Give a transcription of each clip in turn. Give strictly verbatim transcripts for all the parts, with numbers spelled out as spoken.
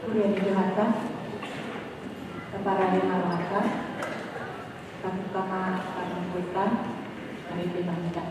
Huria ni Tuhanta, taparade ma rohanta, tabuka ma panungkuta, marende ma hita.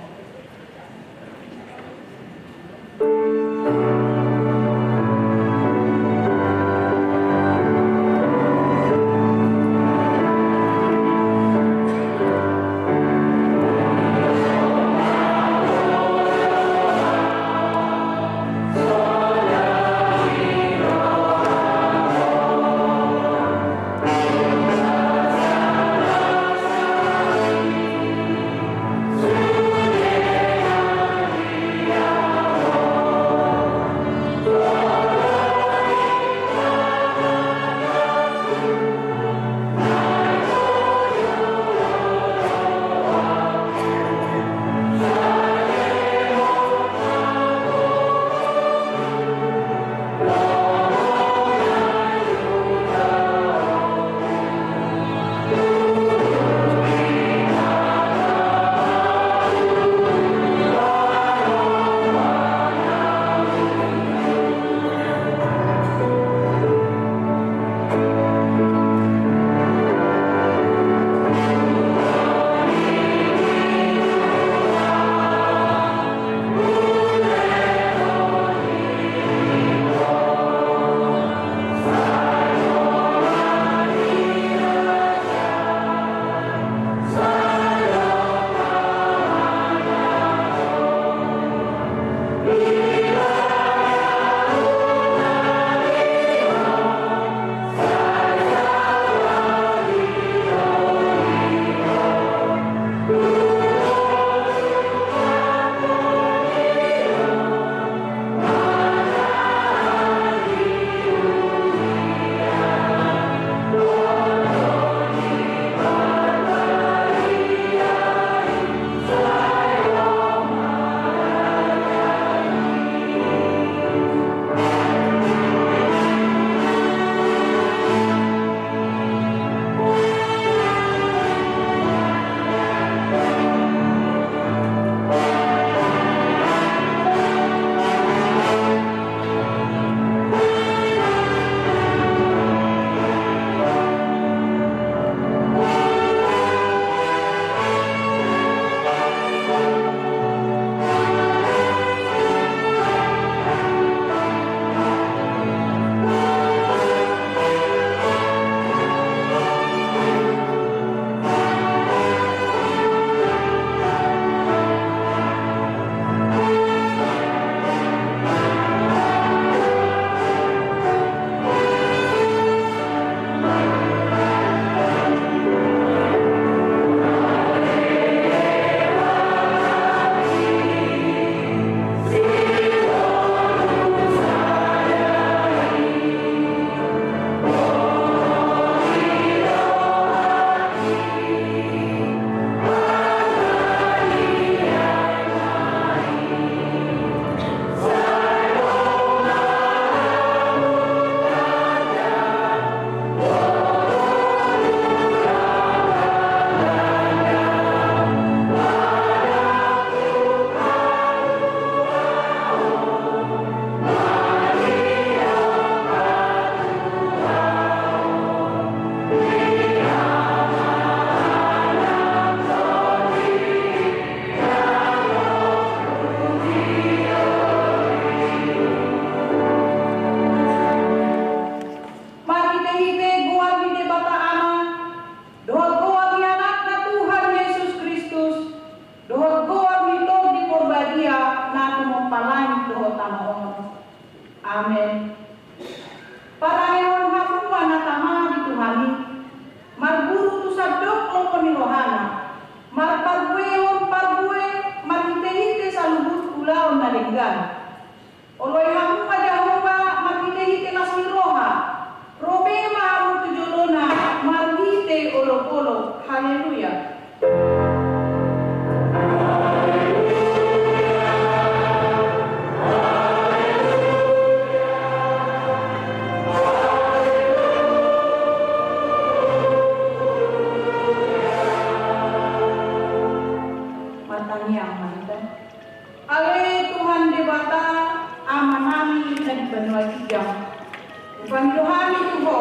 Pangido hami tu Ho,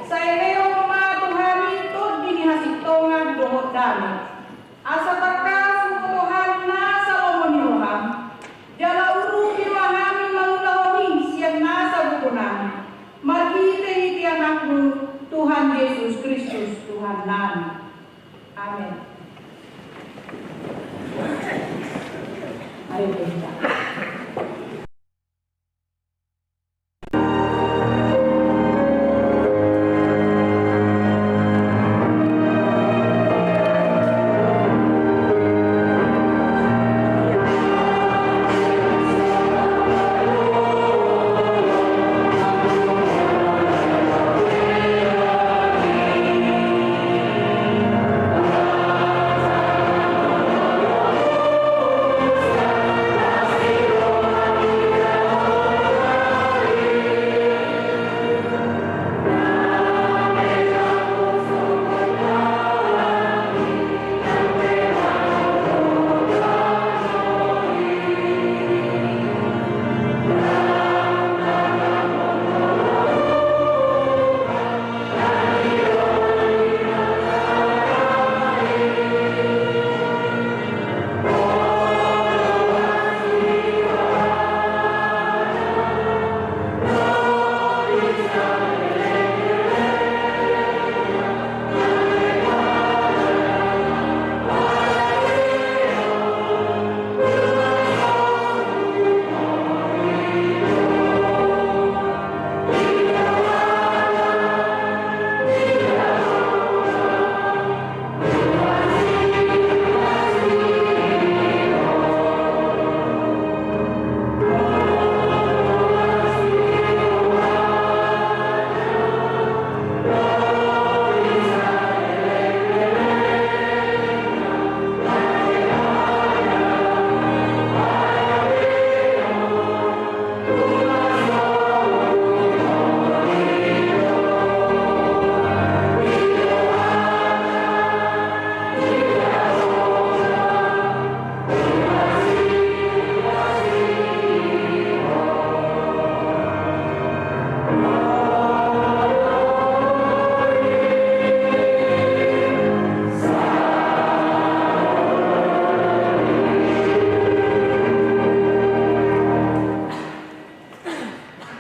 sai lehon ma tu hami tondi ni hasintongan dohot dame. Asa tangkas huboto hami nasa lomo ni roham, jala urupi ma hami mangulahon i sian nasa gogo nami. Marhitehite Anakmu, Tuhan Jesus Kristus, Tuhan nami. Amen. Mari kita.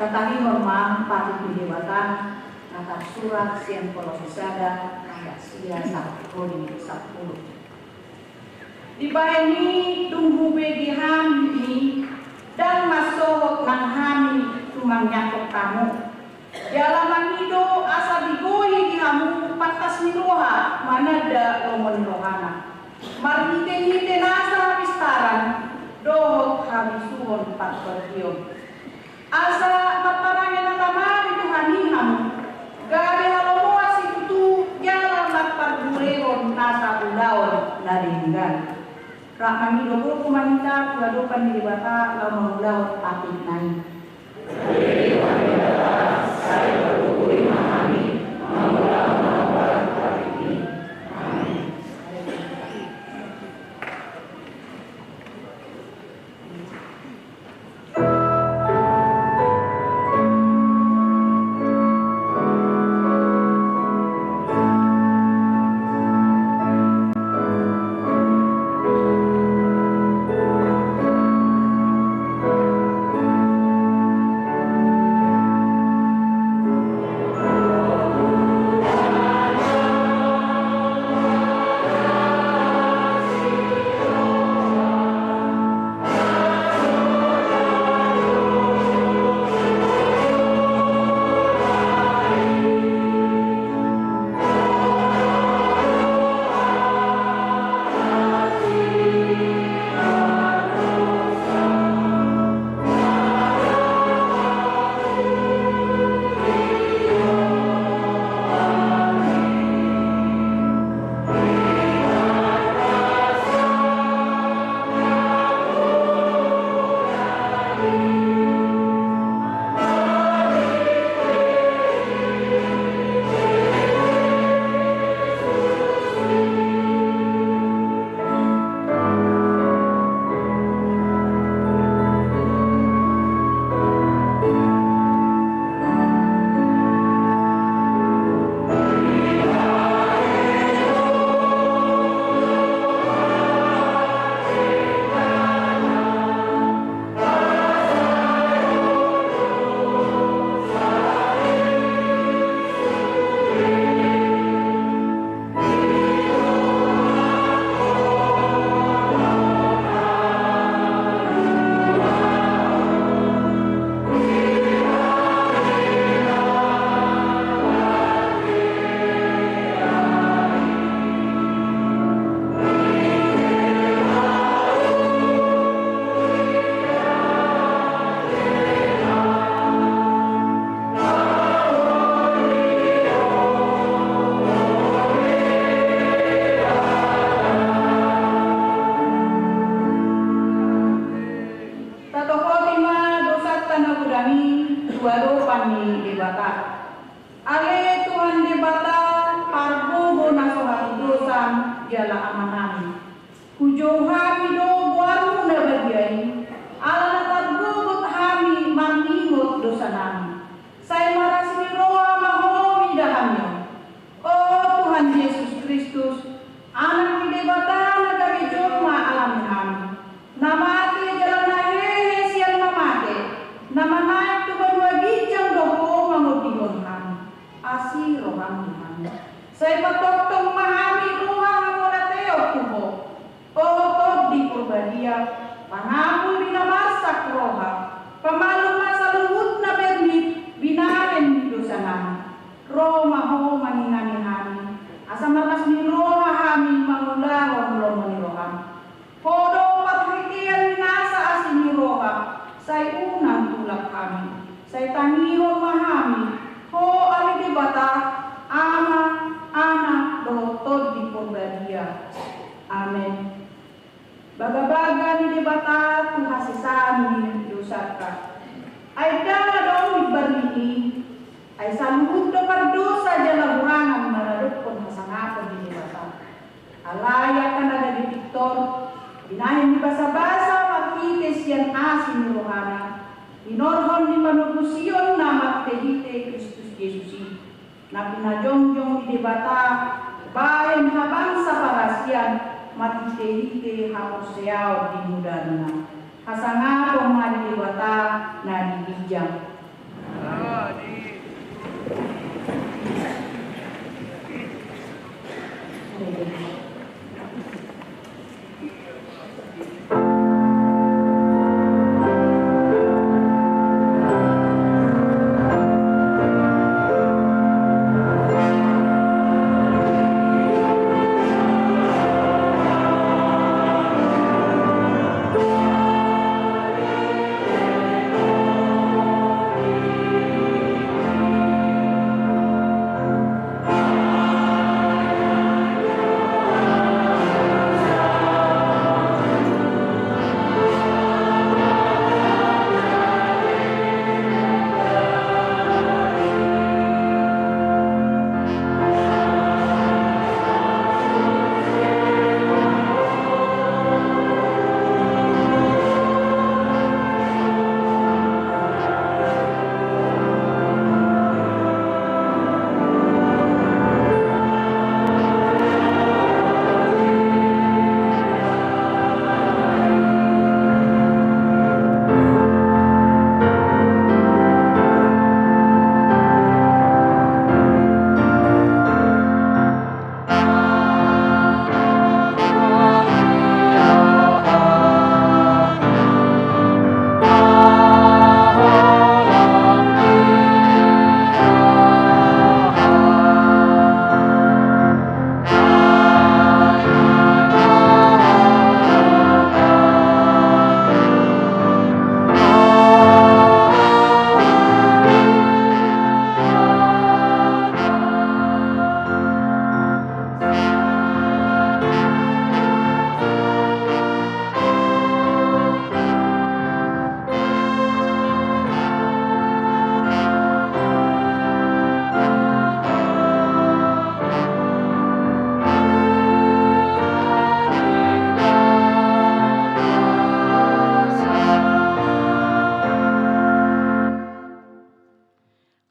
Tatalingor ma patik ni Debata, na tarsurat sian Kolose sada, ayat sia sahat tu sampulu. Dibahen i dung hubege hami i, ndang mansohot nang hami tumangihon hamu. Jala mangido asa digohi di hamu pantas ni roha mananda lomo ni rohana, marhitehite nasa hapistaran dohot habisuhon partondion. Asa marparange na tama di Tuhan i hamu, gabe halomoan situtu jala marpargulehon nasa ulaon na denggan. Rap mangido gogo ma hita tu adopan ni Debata laho mangulahon patik na i. ni Debata. Ale Tuhan Debata, pargogo na so hatudosan jala Amanami. Hujou hami do goarmu na badia i, ala na targogot hami marningot dosanami. Sai marasi ni roha ma Ho mida hami on. O Tuhan Jesus Kristus, Anak ni Debata na gabe jolma alani hami, na mate jala na hehe sian na mate, na manaek tu banua ginjang do Ho mangondihon hami. Asi roham di hami. Sai patongtong ma hami roha hamauliateon tu Ho. O Tondi Porbadia, pangampul di na marsak roha, pamalum ma saluhut na berngit binahen ni dosanami. Ro ma Ho mangingani hami, asa marlas ni roha hami mangulahon lomo ni roham. Ho do parhitean ni nasa asi ni roha, sai unang tulak hami, sai tangihon ma hami, Ho ale Debata, Ama, Anak, dohot Tondi Porbadia. Amen. Bagabaga ni Debata tu hasesaan ni dosanta. Ai ndang adong imbar ni i, ai saluhut do pardosa jala hurangan maradophon hasangapon ni Debata. Alai angka na gabe pintor, binahen ni basabasa marhite sian asi ni rohana, hinorhon ni panobusionna marhitehite Kristus Jesus i. Na pinajongjong ni Debata bahen habangsa parasian marhitehite haporseaon di mudanna. Hasangapon ma di Debata na di ginjang.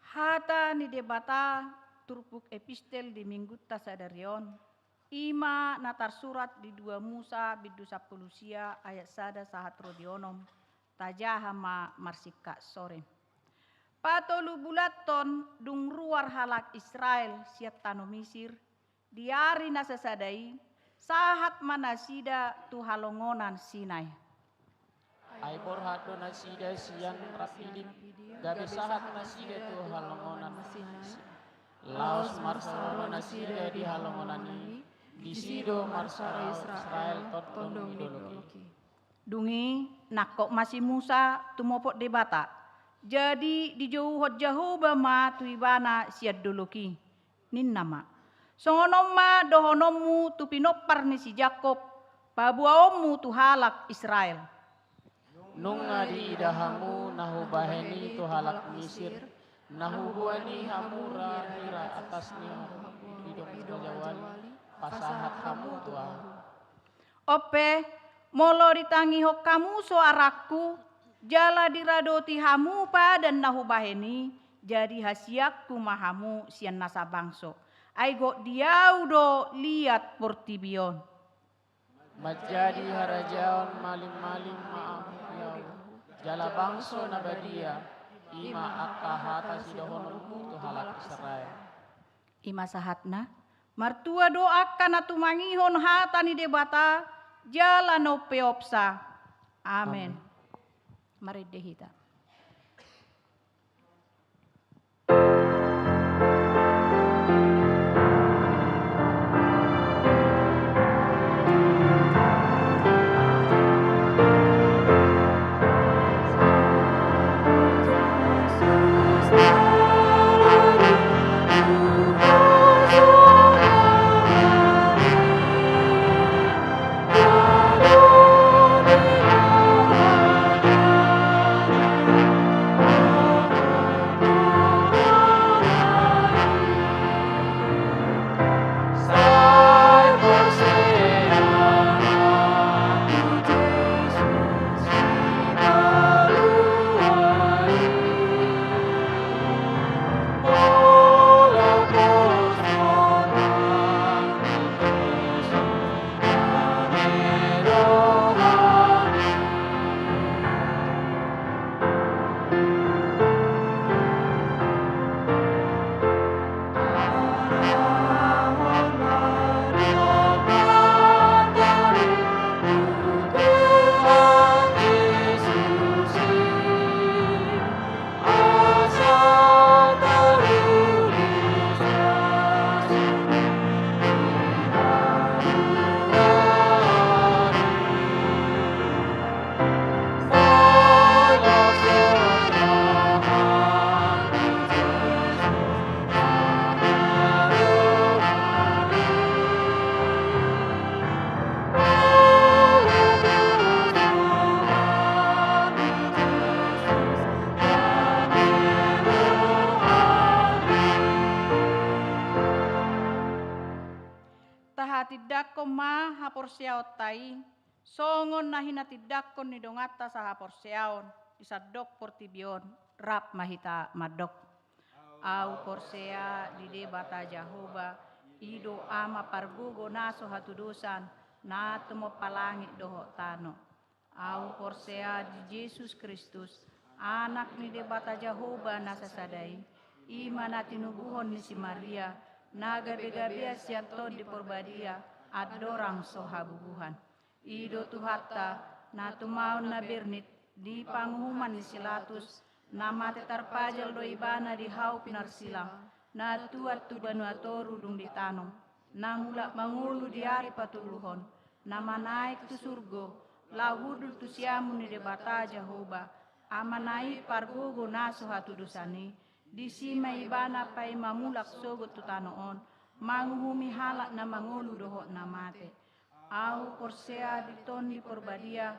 Hata ni Debata turpuk epistel di minggunta sadari on, i ma na tarsurat di dua Musa bindu sampulu sia ayat sada sahat ro di onom, tajaha ma marsingkat sore. Patolu bulanhon dung ruar halak Israel sian tano Misir, di ari na sasada i, sahat ma nasida tu halongonan Sinai. Ai borhat do nasida sian Rapidim, gabe sahat nasida tu halongonan Sinai. Laos marsaro do nasida di halongonan i, disi do marsaro Israel tondong ni dolok i. Dung i, nangkok ma si Musa tumopot Debata. Jadi dijouhon Jahowa ma tu ibana sian dolok i. Ninna ma, songon on ma dohononmu tu pinompar ni si Jakob, paboaonmu tu halak Israel. Nunga diida hamu na hubahen i tu halak Misir, Na huboan i hamu hira-hira atas ni hidop na jauhali, pasahat hamu tu ahu. On pe, molo ditangihon hamu soarangku, jala diradoti hamu padan na hubahen i, jadi hasianku ma hamu sian nasa bangso. Ai gok di ahu do liat portibi on. Manjadi harajaon malim-malim ma ahu di ahu, jala bangso na badia, i ma angka hata sidohononku tu halak Israel. I ma sahatna, martua do angka na tumangihon hata ni Debata, jala na umpeopsa. Amen. Amen. Marende hita. Tahatindangkon ma haporseaonta i, songon na hinatindangkon ni donganta sahaporseaon di sandok portibi on. Rap ma hita mandok. Ahu porsea di Debata Jahowa, i do Ama pargogo na so hatudosan, na tumompa langit dohot tano. Ahu porsea di Jesus Kristus, Anak ni Debata Jahowa na sasada i, i ma na tinubuhon ni si Maria, na gabegabean sian Tondi Porbadia, andorang so habubuhan. I do Tuhanta, na tumaon na bernit di panguhuman ni si Latus, na mate tarpajal do ibana di hau pinarsilang, na tuat tu banua toru dung ditanom, na mulak mangolu di ari patoluhon, na manaek tu surgo, laho hundul tu siamun ni Debata Jahowa, Amana i pargogo na so hatudosan i, disi ma ibana paima mulak sogot tu tano on, manguhumi halak na mangolu dohot na mate. Ahu porsea di Tondi Porbadia,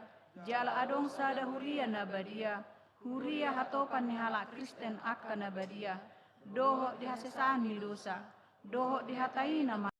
jala adong sada huria na badia, huria hatopan ni halak Kristen angka na badia, dohot di hasesaan ni dosa, dohot di hata i na ma-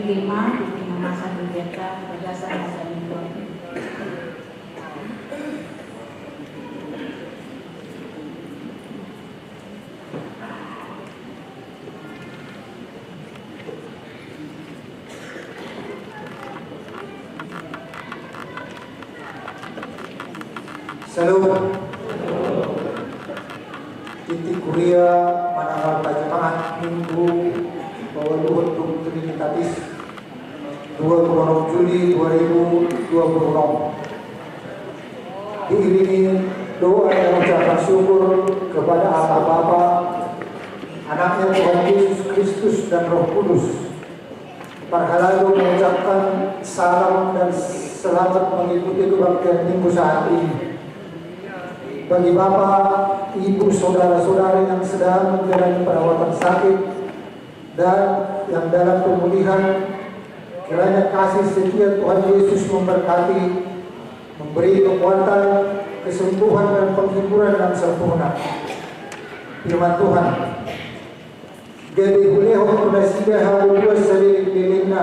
Lima, di tengah masa kegiatan bagasan masa minggu. Salam. Titik kuria manang alta jemaat Minggu pawaluhon dum Trinitatis, dua puluh enam Juli dua ribu dua puluh enam. Diiringi doa dan ucapan syukur kepada Allah Bapa, Anaknya Tuhan Yesus Kristus, dan Roh Kudus. Parhalado mengucapkan salam dan selamat mengikuti kebaktian Minggu saat ini. Bagi Bapak, Ibu, saudara-saudari yang sedang menjalani perawatan sakit dan yang dalam pemulihan, kiranya kasih setia Tuhan Yesus memberkati, memberi kekuatan, kesembuhan, dan penghiburan yang sempurna. Firman Tuhan. Gabe hulehon tu nasida hagogoon saleleng-lelengna,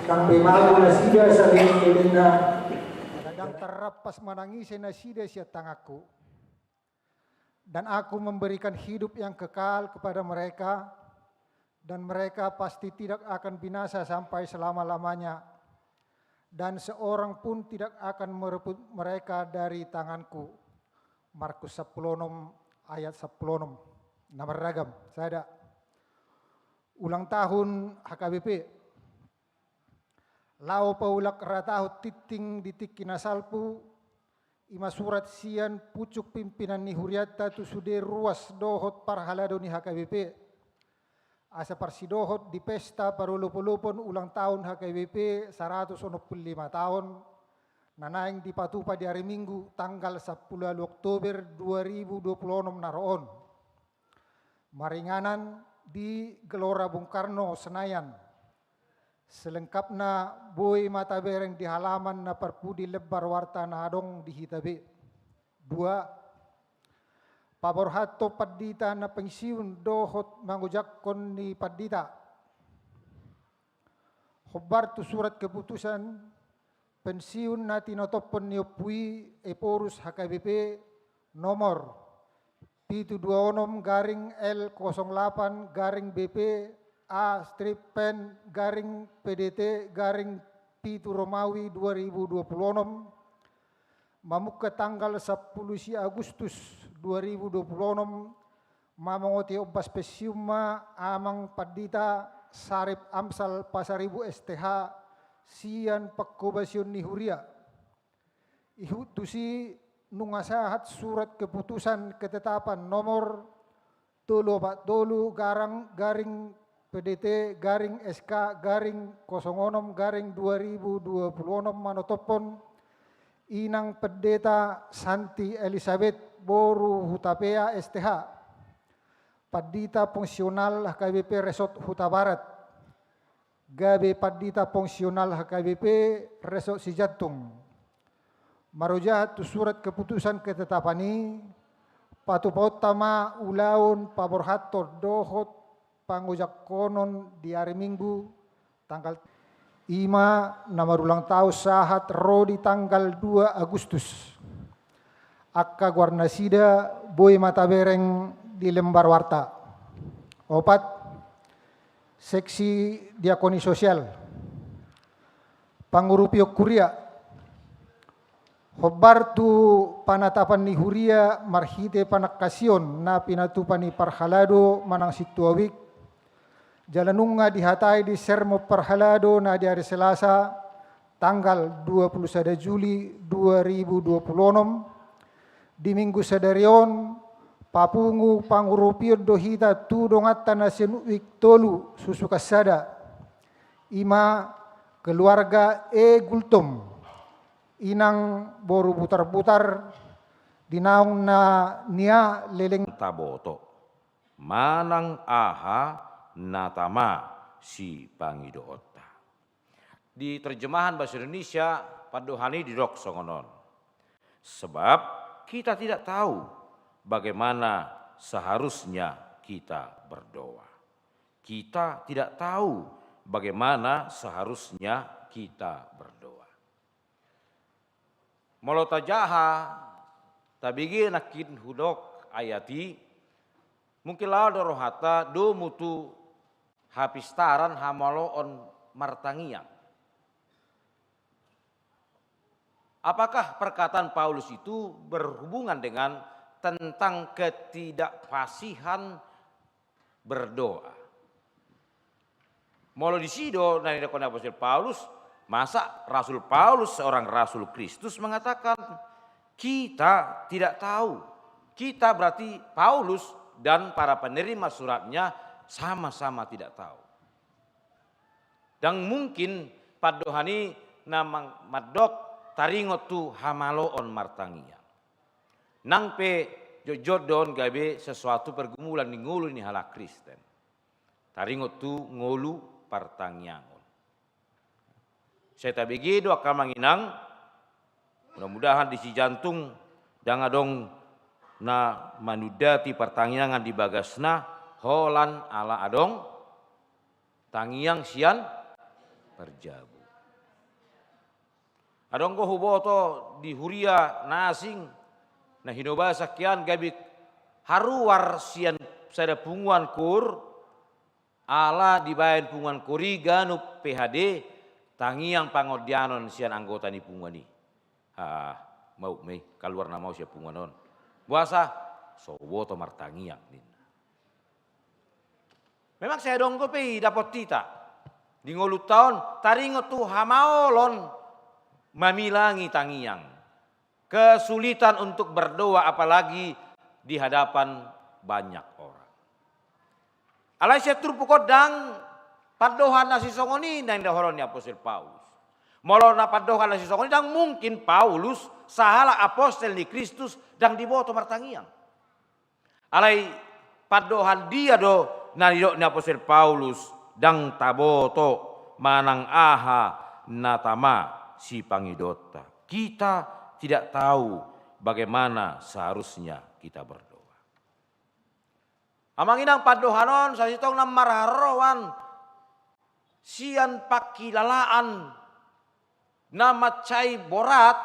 nang pe mago nasida saleleng-lelengna. Ndang tarrampas manang ise nasida sian tanganku. Dan Aku memberikan hidup yang kekal kepada mereka, dan mereka pasti tidak akan binasa sampai selama-lamanya. Dan seorang pun tidak akan merebut mereka dari tanganku. Markus sampulu onom ayat sampulu onom. Na marragam, sada. Ulang tahun H K B P. Laho paulak ra taon tingting di tingki na salpu, i ma surat sian pucuk pimpinan ni hurianta tu sude ruas dohot parhalado ni H K B P. Asa parsidohot di pesta parolop-olopon ulang tahun H K B P saratus onom pulu lima taon, na naeng dipatupa di ari Minggu tanggal sampulu ualu Oktober dua ribu dua puluh onom na ro on. Maringanan di Gelora Bung Karno, Senayan. Selengkapna boi ma tabereng di halaman na parpudi lembar warta na adong di hita be. Dua. Paborhathon pandita na pensiun dohot mangojakhon ni pandita. Hombar tu surat keputusan pensiun na tinotophon ni ompu i, Ephorus H K B P, nomor pitu dua onom garing L kosong delapan garing B P A strip P N garing P D T garing pitu Romawi dua ribu dua puluh onom, mamungka tanggal sampulu sia Agustus dua ribu dua puluh onom, mamongoti ombas pensiun ma Amang Pandita Sarip Amsal Pasaribu S T H, sian pangkobasion ni huria. Ihut tusi nunga sahat surat keputusan ketetapan nomor tolu opat tolu garang garing P D T garing S K garing kosong onom garing dua ribu dua puluh onom manotophon Inang Pendeta Santi Elisabet boru Hutapea S T H, Pandita Fungsional H K B P Resort Hutabarat, gabe Pandita Fungsional H K B P Resort Sijantung. Marojahan tu surat keputusan ketetapan i, patupaonta ma ulaon paborhathon dohot pangojangkonon di ari Minggu, tanggal, i ma na marulang tahun sahat ro di tanggal dua Agustus. Angka goarnasida boi ma tabereng di lembar warta. Opat. Seksi diakoni sosial. Pangurupion huria. Hombar tu panatapan ni huria marhite panangkasion na pinatupa ni parhalado manang sintua wijk, jala nunga dihatai di sermon parhalado na di ari Selasa, tanggal dua puluh sada Juli dua ribu dua puluh onom, di Minggu sadari on, papungu pangurupion do hita tu donganta na sian wijk tolu susukan sada, i ma keluarga E Gultom, Inang boru Butarbutar, di naung na nia leleng. Taboto manang aha na tama sipangidoonta. Di terjemahan bahasa Indonesia, pandohan i didok songon on. Sebab kita tidak tahu bagaimana seharusnya kita berdoa. Kita tidak tahu bagaimana seharusnya kita berdoa. Molo tajaha, tabege nangkin hudok ayat i, mungkin laho do rohanta domu tu hapistaran hamaloon martangiang. Apakah perkataan Paulus itu berhubungan dengan tentang ketidakfasihan berdoa? Molo disi do na nidok ni apostel Paulus, masa rasul Paulus, seorang rasul Kristus, mengatakan, "Kita tidak tahu." Kita berarti Paulus dan para penerima suratnya sama-sama tidak tahu. Ndang mungkin pandohan i na mang-, mandok taringot tu hamaloon martangiang. Nang pe jotjot do on gabe sesuatu pergumulan di ngolu ni halak Kristen. Taringot tu ngolu partangiangon. Sai tabege do angka amang inang, mudah-mudahan di Sijantung ndang adong na manundati partangiangan di bagasna, holan ala adong tangiang sian parjabu. Adong do huboto di huria na asing, na hinobasan hian gabe haruar sian sada punguan koor, ala dibaen punguan koor i ganup P H D, tangiang pangondianon sian anggota ni punguan i. Ah, mau mei, kaluar na mau sian punguan on. Boasa? So huboto martangiang, ninna. Memang sai adong dope i dapot hita di ngolunta on, taringot tu hamaolon mamilangi tangiang, kesulitan untuk berdoa, apalagi di hadapan banyak orang. Alai sian turpuk on ndang pandohan na sisongon i na nidokhon ni apostel Paulus. Molo na pandohan na sisongon i, ndang mungkin Paulus, sahalak apostel ni Kristus, ndang diboto martangiang. Alai pandohan dia do na nidok ni apostel Paulus, ndang taboto manang aha na tama sipangidoonta. Kita tidak tahu bagaimana seharusnya kita berdoa. Amang inang, pandohan on sasintongna marharoroan sian pangkilalaan na mansai borat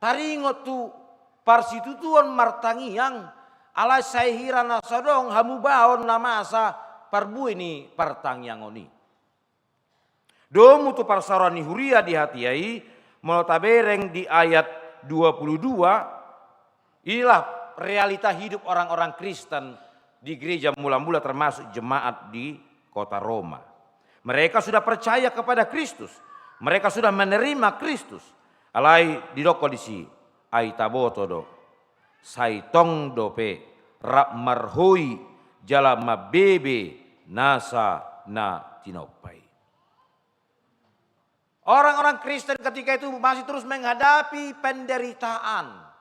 taringot tu parsitutuon martangiang, alai sai hira na so adong hamubaon na masa parbue ni partangiangon i. Domu tu parsaoran ni huria di hatiha i, molo tabereng di ayat dua puluh dua, inilah realita hidup orang-orang Kristen di gereja mula-mula, termasuk jemaat di kota Roma. Mereka sudah percaya kepada Kristus. Mereka sudah menerima Kristus. Alai didokhon disi, ai taboto do, sai tong dope rap marhoi jala mambebe nasa na tinompa i. Orang-orang Kristen ketika itu masih terus menghadapi penderitaan.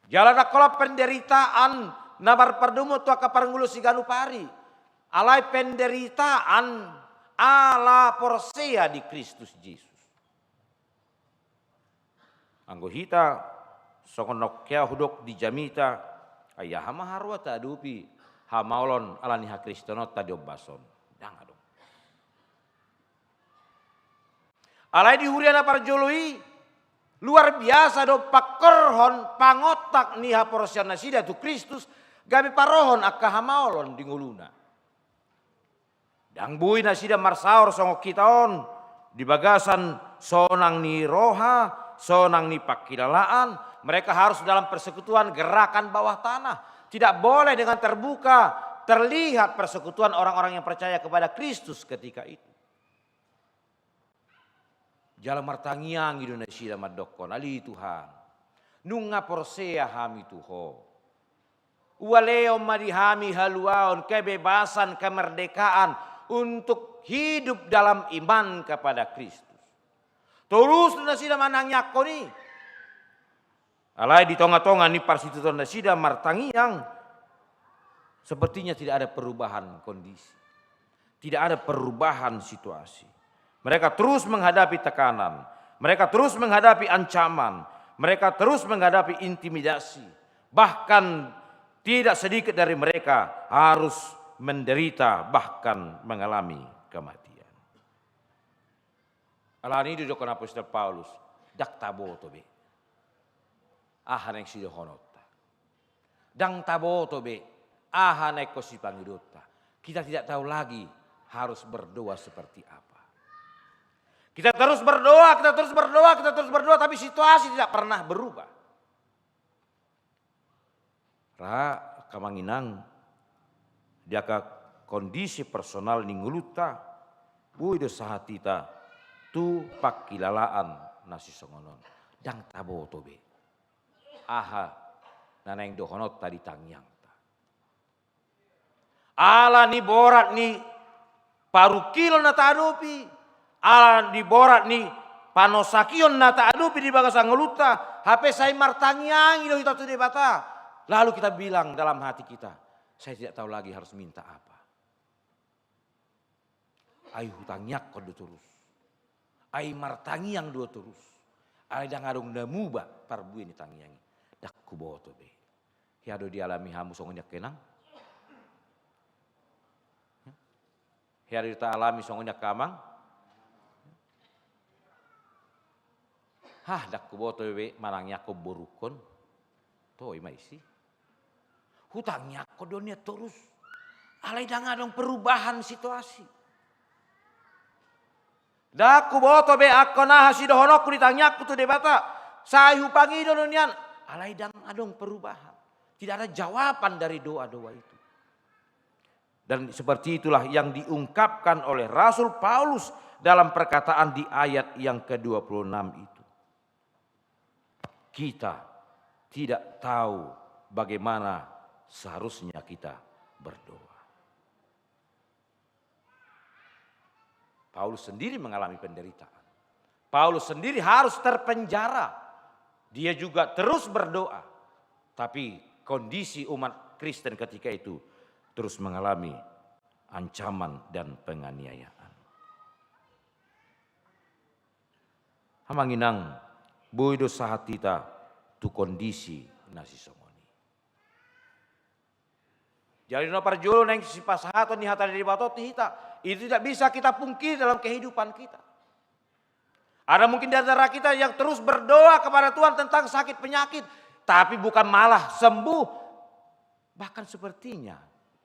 Jala ndang holan penderitaan na marpardomuan tu angka parngoluon siganup ari. Alai penderitaan ala porsea di Kristus Jesus. Anggo hita, songon na hea hudok di jamita, ai aha ma haroa taadopi hamaolon ala ni hakristenonta di ombas on? Ndang adong. Alai di huria na parjolo i, luar biasa do pangkorhon, pangontak ni haporseaon nasida tu Kristus, gabe parohon angka hamaolon di ngoluna. Ndang boi nasida marsaor songon hita on di bagasan sonang ni roha, sonang ni pangkilalaan. Mereka harus dalam persekutuan gerakan bawah tanah. Tidak boleh dengan terbuka terlihat persekutuan orang-orang yang percaya kepada Kristus ketika itu. Jala martangiang i do nasida mandokhon, "Ale Tuhan, nunga porsea hami tu Ho. Ua lehon ma di hami haluaon, kebebasan, kemerdekaan untuk hidup dalam iman kepada Kristus." Torus do nasida manangiangkon i. Alai di tonga-tonga ni parsitutuon nasida martangiang, sepertinya tidak ada perubahan kondisi. Tidak ada perubahan situasi. Mereka terus menghadapi tekanan. Mereka terus menghadapi ancaman. Mereka terus menghadapi intimidasi. Bahkan tidak sedikit dari mereka harus menderita, bahkan mengalami kematian. Alani i didokkon apostel Paulus, ndang taboto be aha naeng sidohononta. Ndang taboto be aha naeng sipangidonta. Kita tidak tahu lagi harus berdoa seperti apa. Kita terus berdoa, kita terus berdoa, kita terus berdoa, tapi situasi tidak pernah berubah. Ra, angka amang inang, di angka kondisi personal ni ngolunta, boi do sahat hita tu pangkilalaan na sisongon on. Ndang taboto be aha na naeng dohononta di tangiangta. Ala ni borat ni parungkilon na taadopi, ala ni borat ni panosakion na taadopi di bagasan ngolunta, hape sai martangiang i do hita tu Debata. Lalu kita bilang dalam hati kita, "Saya tidak tahu lagi harus minta apa." Ai hutangiangkon do torus. Ai martangiang do torus. Alai ndang adong na muba parbue ni tangiang i. Ndang huboto be. Hea do dialami hamu songon i angka inang? Hea do taalami songon i angka amang? Hah, ndang huboto be manangiangkon borungkon. Toe ma isi. Hutangiangkon do nian torus. Alai ndang adong perubahan situasi. Ndang huboto be angka na sidohononku di tangiangku tu Debata. Sai hupangido do nian. Alai ndang adong perubahan. Tidak ada jawaban dari doa-doa itu. Dan seperti itulah yang diungkapkan oleh Rasul Paulus dalam perkataan di ayat yang kedua puluh enam itu. Kita tidak tahu bagaimana seharusnya kita berdoa. Paulus sendiri mengalami penderitaan. Paulus sendiri harus terpenjara. Dia juga terus berdoa. Tapi kondisi umat Kristen ketika itu terus mengalami ancaman dan penganiayaan. Amang inang, boi do sahat hita tu kondisi na sisongon i. Jadi na parjolo naeng sipasahaton ni hata ni Debata tu hita, itu tidak bisa kita pungkiri dalam kehidupan kita. Ada mungkin di antara kita yang terus berdoa kepada Tuhan tentang sakit penyakit, tapi bukan malah sembuh, bahkan sepertinya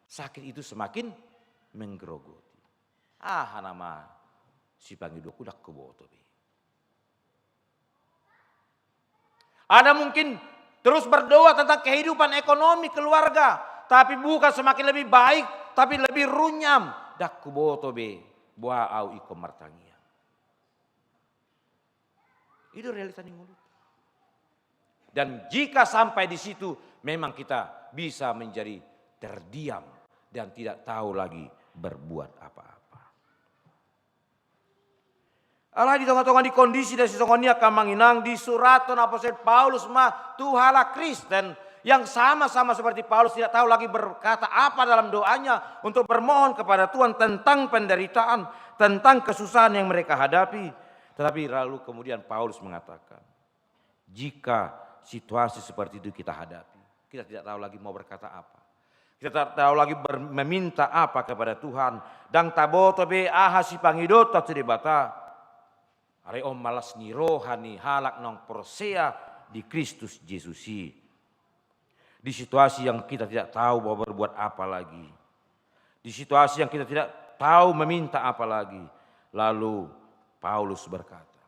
sakit itu semakin menggerogoti. Aha nama sipangidonku, ndang huboto be. Ada mungkin terus berdoa tentang kehidupan ekonomi keluarga, tapi bukan semakin lebih baik, tapi lebih runyam. Ndang huboto be boha ahu ingkon martangiang. I do realita ni ngolunta. Dan jika sampai di situ, memang kita bisa menjadi terdiam dan tidak tahu lagi berbuat apa-apa. Alai di tonga-tonga ni kondisi na sisongon i, angka amang inang, disurathon apostel Paulus ma tu halak Kristen yang sama-sama seperti Paulus tidak tahu lagi berkata apa dalam doanya untuk bermohon kepada Tuhan tentang penderitaan, tentang kesusahan yang mereka hadapi. Tetapi lalu kemudian Paulus mengatakan, jika situasi seperti itu kita hadapi, kita tidak tahu lagi mau berkata apa. Kita tidak tahu lagi ber-, meminta apa kepada Tuhan. Ndang taboto be aha sipangidonta tu Debata. Alai on ma las ni roha ni halak naung porsea di Kristus Jesus i. Di situasi yang kita tidak tahu mau berbuat apa lagi. Di situasi yang kita tidak tahu meminta apa lagi. Lalu Paulus berkata,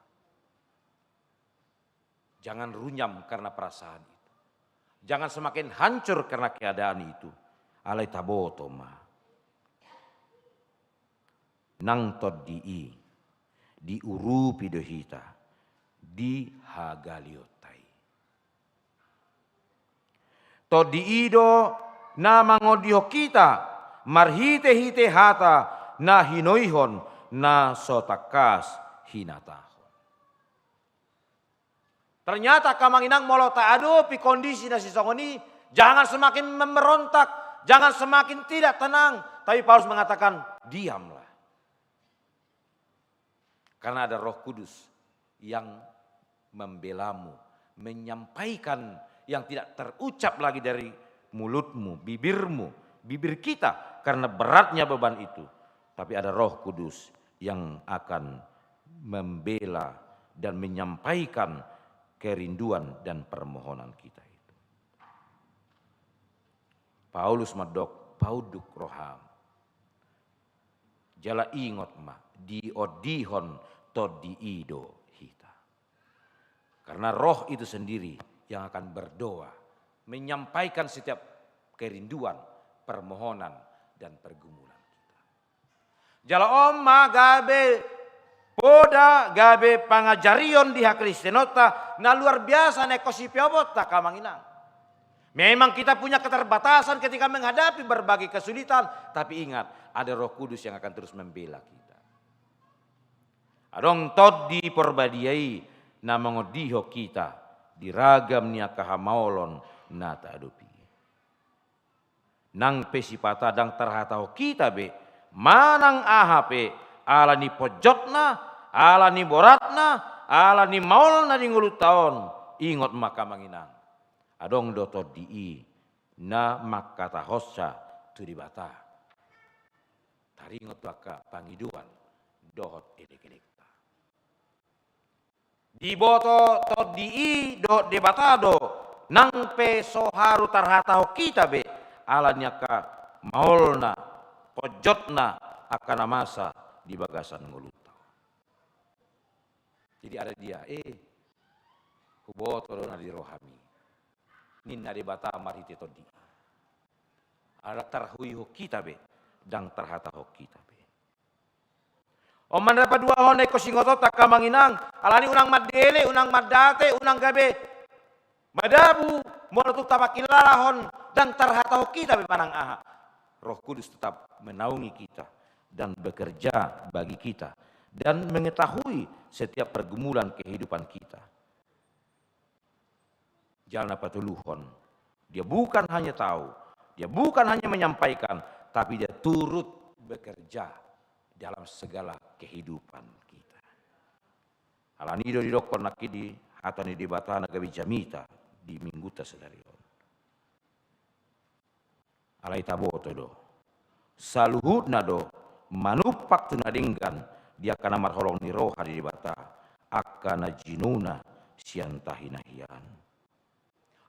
jangan runyam karena perasaan itu. Jangan semakin hancur karena keadaan itu. Alai taboto ma. Nang tondi i diurupi do hita di hagalionta i. Tondi i do na mangondihon hita marhite-hite hata na hinoihon na so tangkas hinatahon. Ternyata angka amang inang, molo taadopi kondisi na sisongon i, jangan semakin memberontak, jangan semakin tidak tenang. Tapi Paulus mengatakan, diamlah. Karena ada Roh Kudus yang membelamu, menyampaikan yang tidak terucap lagi dari mulutmu, bibirmu, bibir kita, karena beratnya beban itu, tapi ada Roh Kudus yang akan membela dan menyampaikan kerinduan dan permohonan kita itu. Paulus mandok, "Paunduk roham." Jala ingot ma, diondihon Tondi i do hita. Karena Roh itu sendiri yang akan berdoa, menyampaikan setiap kerinduan, permohonan, dan pergumulan kita. Jala on ma gabe poda, gabe pangajarion di hakristenonta na luar biasa na ingkon sipeoponta, amang inang. Memang kita punya keterbatasan ketika menghadapi berbagai kesulitan, tapi ingat, ada Roh Kudus yang akan terus membela kita. Adong Tondi Porbadia i na mangondihon hita di ragam ni angka hamaolon na taadopi. Nang pe sipata ndang tarhatahon hita be manang aha pe, ala ni ponjotna, ala ni boratna, ala ni maolna di ngolunta on, ingot ma, amang inang, adong do Tondi i na manghatahonsa tu Debata. Taringot tu angka pangidoan dohot elekelekta. Diboto Tondi i dohot Debata do, nang pe so haru tarhatahon hita be, ala ni angka maolna, ponjotna, angka na masa di bagasan ngolunta. Jadi ada dia, eh, huboto do na di rohami, ninna Debata marhite Tondi i. Ala ndang tarhoihon hita be, ndang tarhatahon hita be. On ma na paduahon na ingkon siingotonta, amang inang, ala ni unang mandele, unang mandate, unang gabe madabu, molo tung tapangkilalahon ndang tarhatahon hita be manang aha, Roh Kudus tetap menaungi kita dan bekerja bagi kita dan mengetahui setiap pergumulan kehidupan kita. Jala na patoluhon, dia bukan hanya tahu, dia bukan hanya menyampaikan, tapi dia turut bekerja dalam segala kehidupan kita. Ala ni i do didokkon nangkin di hata ni Debata na gabe jamita di Minggunta sadari on. Alai taboto do, saluhutna do manumpak tu na denggan di angka na marholong ni roha di Debata, angka na jinona sian tahi na hian.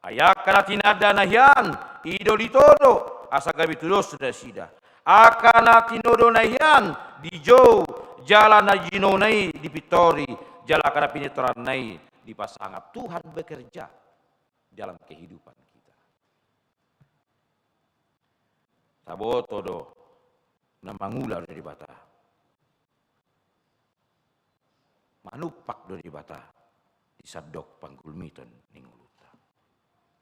Ai angka na tinanda na hian, i do ditodo, asa gabe tudos nasida. Angka na tinodo na hian, dijou, jala na jinona i dipintori, jala angka na pinitoranna i dipasangap. Tuhan bekerja dalam kehidupan kita. Taboto do, na mangula do Debata. Manumpak do Debata di sandok panggulmiton ni ngolunta.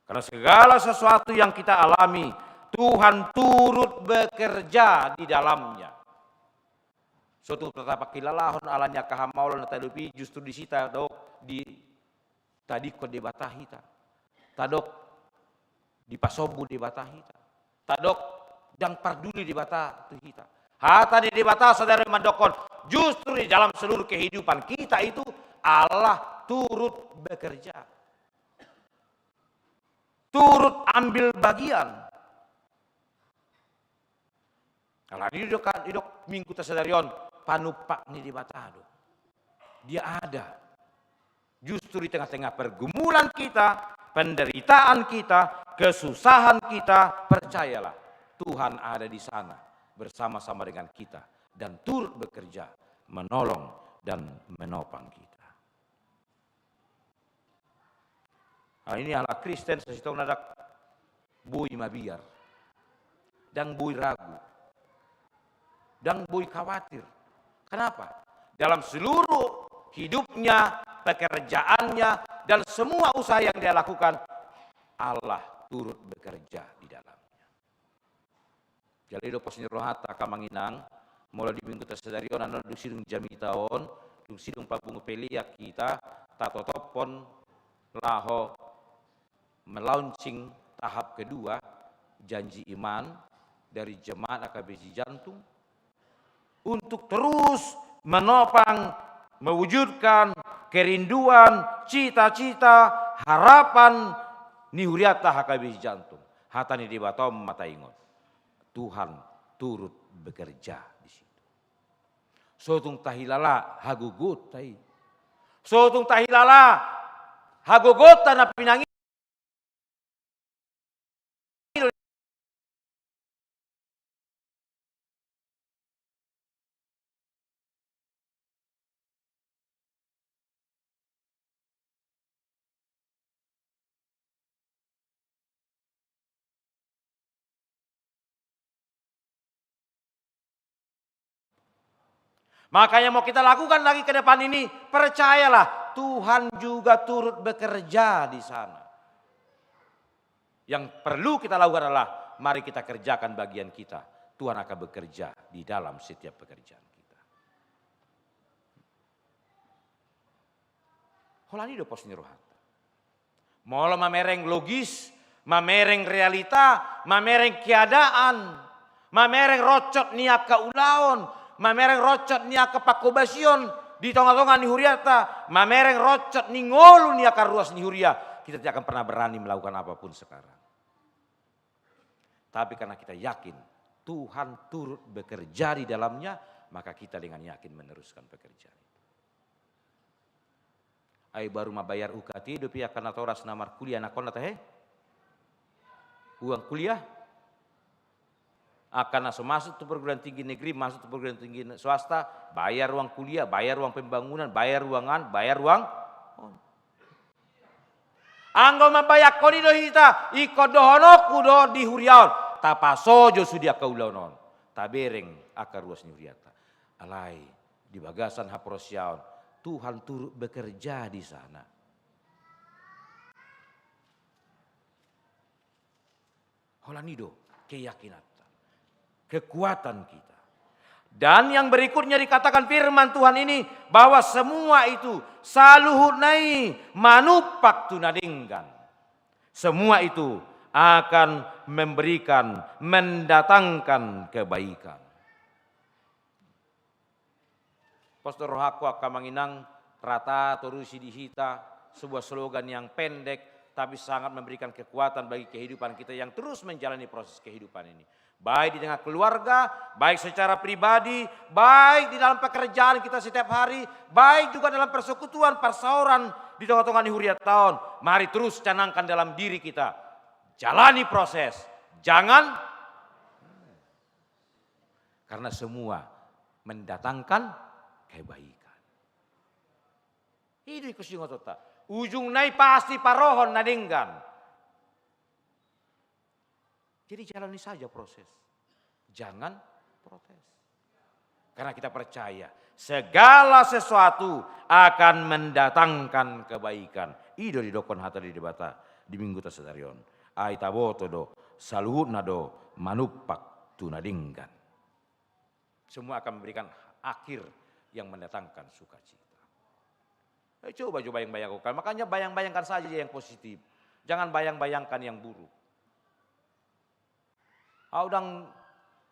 Karena segala sesuatu yang kita alami, Tuhan turut bekerja di dalamnya. So tung tapangkilalahon ala ni angka hamaolon na taadopi, justru disi tadok di tadingkon Debata hita. Tadok dipasombu Debata hita. Tadok ndang parduli Debata tu hita. Hata ni Debata sadari mandokkon, justru di dalam seluruh kehidupan kita itu Allah turut bekerja. Turut ambil bagian. Alani didok, didok Minggunta sadari on, panumpak ni Debata do. Dia ada. Justru di tengah-tengah pergumulan kita, penderitaan kita, kesusahan kita, percayalah, Tuhan ada di sana bersama-sama dengan kita dan turut bekerja menolong dan menopang kita. Nah, ini halak Kristen sasintongna ndang boi mabiar, ndang boi ragu, ndang boi khawatir. Kenapa? Dalam seluruh hidupnya, pekerjaannya, dan semua usaha yang dia lakukan, Allah turut bekerja di dalamnya. Jala i do pos ni rohanta, angka amang inang, molo di Minggunta sadari on, annon dung sidung jamita on, dung sidung papungu pelean hita, tatotophon laho melaunching tahap kedua, janji iman dari jemaat A K B C Jantung, untuk terus menopang, mewujudkan kerinduan, cita-cita, harapan ni hurianta A K B C Jantung. Hata ni Debata on ma taingot. Tuhan turut bekerja di situ. So tung tahilala hagogotta i. So tung tahilala hagogotta na pinangido. Maka yang mau kita lakukan lagi ke depan ini, percayalah, Tuhan juga turut bekerja di sana. Yang perlu kita lakukan adalah, mari kita kerjakan bagian kita. Tuhan akan bekerja di dalam setiap pekerjaan kita. Holan i do pos ni rohanta. Molo mamereng logis, mamereng realita, mamereng keadaan, mamereng rocot ni angka ulaon, mamereng rocot ni angka pangkobasion di tonga-tonga ni huriata, mamereng rocot ni ngolu ni angka ruas ni huria, kita tidak akan pernah berani melakukan apapun sekarang. Tapi karena kita yakin Tuhan turut bekerja di dalamnya, maka kita dengan yakin meneruskan pekerjaan itu. Ai baru mambayar U K T dope angka natoras na markuliah anakkonna tahe? Uang kuliah? Angka na so masuk tu perguruan tinggi negeri, masuk tu perguruan tinggi swasta, bayar uang kuliah, bayar uang pembangunan, bayar uang an, bayar uang on. Anggo mambayangkon i do hita, ingkon dohononku do di huria on, tapasojo sude angka ulaon on, tabereng angka ruas ni huriata. Alai di bagasan haporseaon, Tuhan turut bekerja di sana. Holan i do keyakinanta, kekuatan kita. Dan yang berikutnya dikatakan firman Tuhan ini, bahwa semua itu, saluhutna i manumpak tu na denggan. Semua itu akan memberikan, mendatangkan kebaikan. Pos do rohangku angka amang inang, rata torusi di hita sebuah slogan yang pendek, tapi sangat memberikan kekuatan bagi kehidupan kita yang terus menjalani proses kehidupan ini. Baik di tengah keluarga, baik secara pribadi, baik di dalam pekerjaan kita setiap hari, baik juga dalam persekutuan, parsaoran di tonga-tonga ni huriata on. Mari terus canangkan dalam diri kita. Jalani proses. Jangan Karena semua mendatangkan kebaikan. I do ingkon siingotonta. Ujungna i pasti parohon na denggan. Jadi jalani saja proses. Jangan protes. Karena kita percaya segala sesuatu akan mendatangkan kebaikan. I do didokkon hata ni Debata di Mingguta sadari on. Ai taboto do, saluhutna do manumpak tu na denggan. Semua akan memberikan akhir yang mendatangkan sukacita. Eh, coba, coba bayang-bayangkan. Makanya bayang-bayangkan saja yang positif. Jangan bayang-bayangkan yang buruk. Au ndang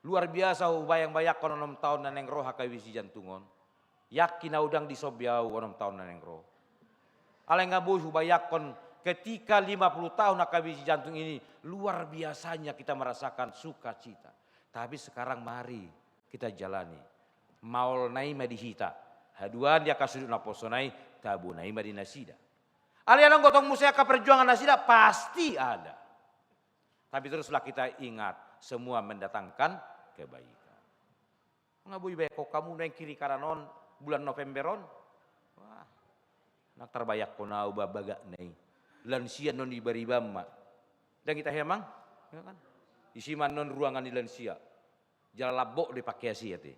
luar biasa hubayang-bayangkon onom taon na naeng ro H K B C Jantung on. Yakin au ndang dison be au onom taon na naeng ro. Alai nga boi hubayangkon ketika lima puluh tahun H K B C Jantung ini, luar biasanya kita merasakan sukacita. Tapi sekarang mari kita jalani. Maolna i ma di hita. Haduan di angka sundut naposona i, tabona i ma di nasida. Alai adong gotong muse angka perjuangan nasida, pasti ada. Tapi teruslah kita ingat, semua mendatangkan kebaikan. Nga boi bayangkon hamu naeng kiri kanan on, bulan November on. Wah, ndang tarbayangkon au ba bagakna i. Lansia annon ibariba ma. Ndang ita hea, Mang? Ya kan? Isi ma annon ruangan ni lansia. Jala lambok do i pake A C ate.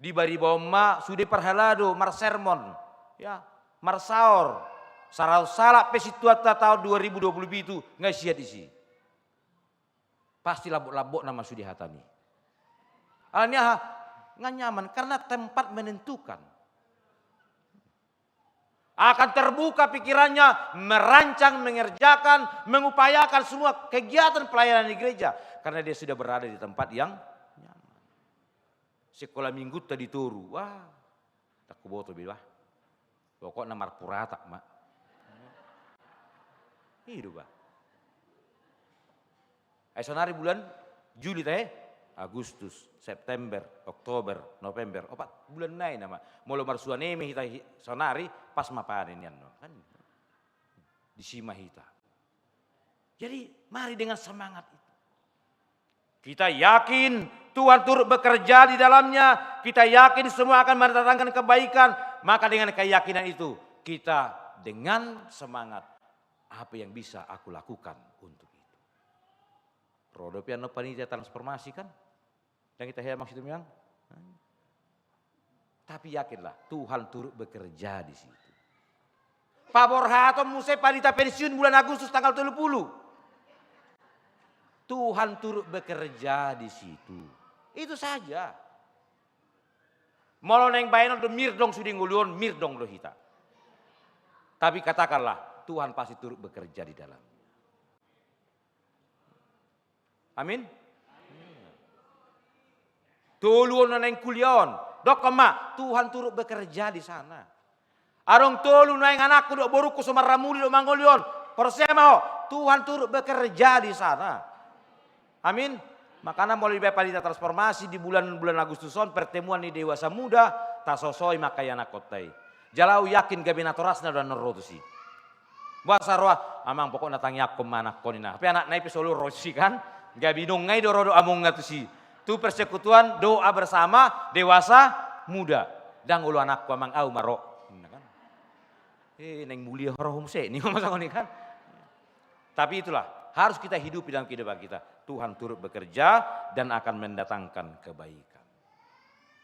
Dibariba on ma sude parhalado, marsermon, ya, marsaor. Saratus halak pe sintuanta taon dua ribu dua puluh pitu nga sian disi. Pasti lambok-lambokna ma sude hata ni. Alani aha? Nga nyaman, karena tempat menentukan. Akan terbuka pikirannya, merancang, mengerjakan, mengupayakan semua kegiatan pelayanan di gereja. Karena dia sudah berada di tempat yang nyaman. Sekolah mingguta di toru, wah, ndang huboto be bah. Pokokna marpuratak ma. I do bah. Ai sonari bulan Juli tahe, Agustus, September, Oktober, November, opat bulan nai nama. Molo marsuaneme hita hi-, saonari, pas ma panen nian on, kan? Disi ma hita. Jadi, mari dengan semangat itu. Kita yakin Tuhan turut bekerja di dalamnya, kita yakin semua akan mendatangkan kebaikan, maka dengan keyakinan itu, kita dengan semangat, apa yang bisa aku lakukan untuk itu? Ro dope annon panitia transformasi, kan? Yang kita heran maksud itu, Miang? Tapi yakinlah, Tuhan turut bekerja di situ. Paborhaton muse panitia pensiun bulan Agustus tanggal tolu pulu. Tuhan turut bekerja di situ. Itu saja. Molo naeng baenon do mirdong sude ngolu on, mirdong do hita. Tapi katakanlah, Tuhan pasti turut bekerja di dalam. Amin. Tolu on na naeng kuliah on, dokkon ma, Tuhan turut bekerja di sana. Adong tolu naeng anakku dohot borungku so marramuli dohot mangoli on, porsea ma ho, Tuhan turut bekerja di sana. Amin. Makana molo dibaen panitia transformasi di bulan, bulan Agustus on, pertemuan ni dewasa muda, tasosoi ma angka ianakkonta i. Jala au yakin gabe natorasna do annon ro tusi. Boasa ro, amang, pokokna tangiangkon ma anakkon, ninna. Pe anakna i pe solu ro tusi, kan? Gabe inongna i do ro dohot amongna tusi. Tu persekutuan doa bersama dewasa muda. Ndang olo anakku, amang, au ma ro, ninna, kan? Eh, naeng mulia ho ro muse, ninna ma songon i, kan? Tapi itulah, harus kita hidupi dalam kehidupan kita. Tuhan turut bekerja dan akan mendatangkan kebaikan.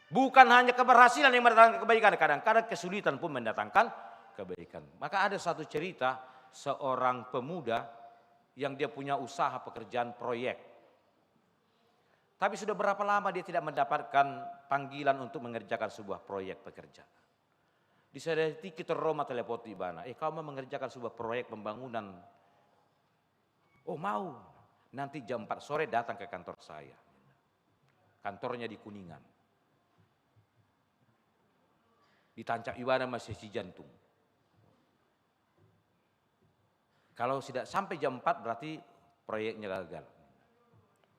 Bukan hanya keberhasilan yang mendatangkan kebaikan, kadang-kadang kesulitan pun mendatangkan kebaikan. Maka ada satu cerita seorang pemuda yang dia punya usaha pekerjaan proyek. Tapi sudah berapa lama dia tidak mendapatkan panggilan untuk mengerjakan sebuah proyek pekerjaan. Di sada tingki tor ro ma telepon tu ibana, "Eh, kau mau mengerjakan sebuah proyek pembangunan?" "Oh, mau." "Nanti jam empat sore datang ke kantor saya." Kantornya di Kuningan. Ditancap ibana ma sian si Jantung. Kalau tidak sampai jam empat, berarti proyeknya gagal.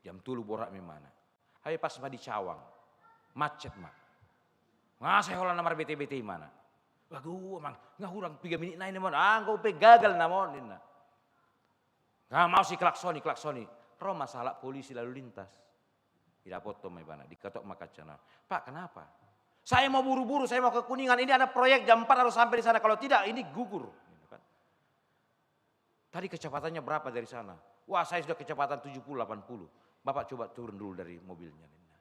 Jam tolu borat ma ibana. Ai pas ma di Cawang. Macet ma. Nga sai holan na marbete-bete ibana. "Waduh, amang, nga hurang piga minit nai, ninna ma on. Ah, nga pe gagal, ninna ma on," ninna. Nga ma on, siklaksoni, klaksoni. Ro ma sahalak polisi lalu lintas. Didapothon ma ibana, diketok ma kacana. "Pak, kenapa?" "Saya mau buru-buru, saya mau ke Kuningan. Ini ada proyek, jam empat harus sampai di sana. Kalau tidak, ini gugur." Gitu kan. "Tadi kecepatannya berapa dari sana?" "Wah, saya sudah kecepatan tujuh puluh, delapan puluh." "Bapak coba turun dulu dari mobilnya," ninna.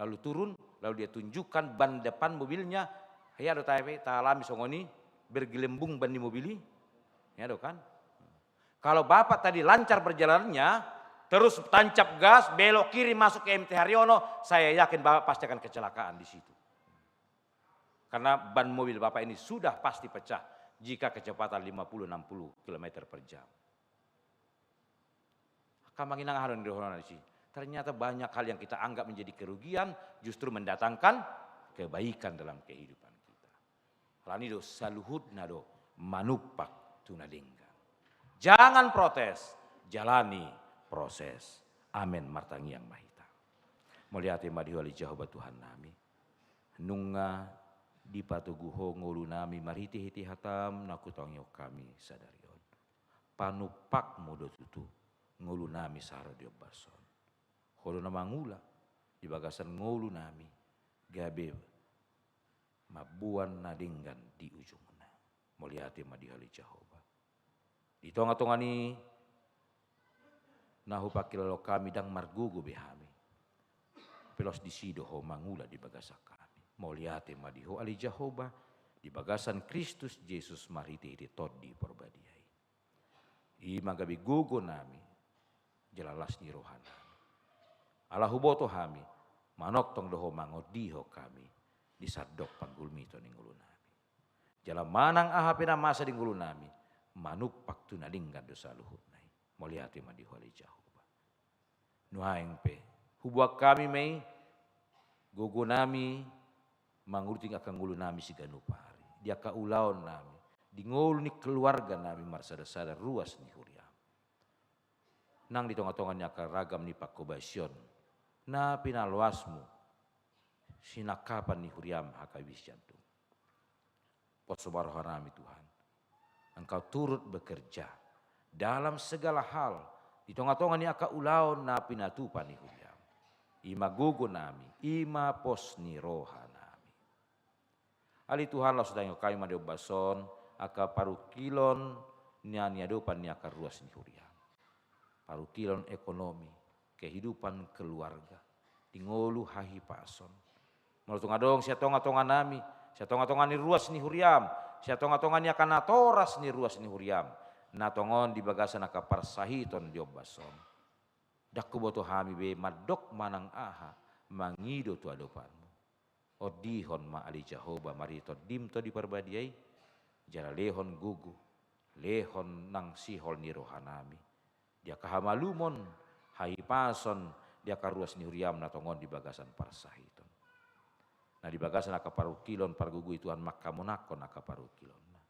Lalu turun, lalu dia tunjukkan ban depan mobilnya. Hea do ta-, taalami songon i, bergelembung ban ni mobil i. Hea do, kan? "Kalau Bapak tadi lancar perjalanannya, terus tancap gas, belok kiri masuk ke M T Haryono, saya yakin Bapak pasti akan kecelakaan di situ. Karena ban mobil Bapak ini sudah pasti pecah jika kecepatan lima puluh, enam puluh kilometer per jam." Angka amang inang, aha do na didohononna disi? Ternyata banyak hal yang kita anggap menjadi kerugian justru mendatangkan kebaikan dalam kehidupan kita. Alani do, saluhutna do manumpak tu na denggan. Jangan protes, jalani proses. Amen. Martangiang ma hita. Mauliate ma di Ho ale Jahowa Tuhannami. Nunga dipatogu Ho ngolunami marhite-hite hataM na hutangihon hami sadari on. PanumpakMu do tutu ngolunami sahat di ombas on. Ho do na mangula di bagasan ngolunami gabe mamboan na denggan di ujungna. Mauliate ma di Ho ale Jahowa. Di tonga-tonga ni na hupangkilala hami, ndang margogo be hami. Pe laos disi do Ho mangula di bagasan hami. Mauliate ma di Ho ale Jahowa, di bagasan Kristus Jesus marhite-hite Tondi Porbadia i. I ma gabe gogonami jala las ni rohanami. Ala huboto hami, manongtong do Ho mangondihon hami di sandok panggulmiton ni ngolunami. Jala manang aha pe na masa di ngolunami, manumpak tu na denggan do saluhutna i. Mauliate ma di Ho ale Jahowa. Nuaeng pe, huboan hami ma i, gogonami mangurupi angka ngolunami siganup ari. Di angka ulaonnami, di ngolu ni keluarganami marsada-sada ruas ni huriaM. Nang di tonga-tonga ni angka ragam ni panghobasion, na pinaloasmu sinangkapan ni huriam HKBP Siantung. Poso ma rohanami Tuhan, Engkau turut bekerja dalam segala hal di tonga-tonga ni angka ulaon na pinatupa ni huriam. I ma gogonami, i ma pos ni rohanami. Ale Tuhan, laos dangihon hami ma di ombas on angka parungkilon na niadopan ni angka ruas ni huriam. Parungkilon ekonomi, kehidupan keluarga, di ngolu hahipason. Molo tung adong sian tonga-tonganami, sian tonga-tonga ni ruas ni huriam, sian tonga-tonga ni angka natoras ni ruas ni huriam, na tongon di bagasan angka parsahiton di ombas on. Ndang huboto hami be mandok manang aha mangido tu adopanmu. Ondihon ma ale Jahowa marhite Tondim Tondi Parbadia i, jala lehon gogo, lehon nang sihol ni rohanami di angka hamalumon, hahipason di angka ruas ni huriam na tongon di bagasan parsahiton. Na di bagasan angka parungkilon pargogo i Tuhan manghamonanghon angka parungkilonna.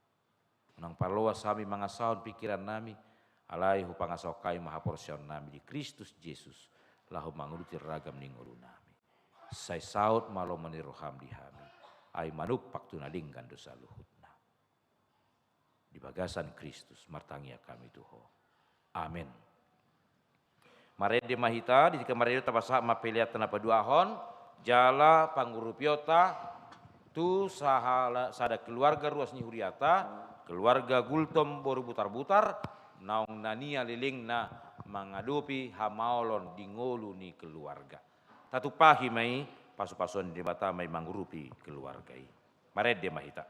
Unang paloas hami mangasahon pingkirannami, alai hupangasahon hami ma haporseaonnami di Kristus Jesus, laho manguduti ragam ni ngolunami. Sai saut ma lomo ni roham di hami, ai manumpak tu na denggan do saluhutna. Di bagasan Kristus martangiang hami tu Ho. Amen. Marende ma hita, di tingki marende tapasahat ma pelean na paduahon, jala pangurupionta tu sahala-, sada keluarga ruas ni huriata, keluarga Gultom boru Butarbutar, naung na nia lelengna mangadopi hamaolon di ngolu ni keluarga. Tatumpahi ma i, pasu-pasuon ni Debata ma i mangurupi keluarga i. Marende ma hita.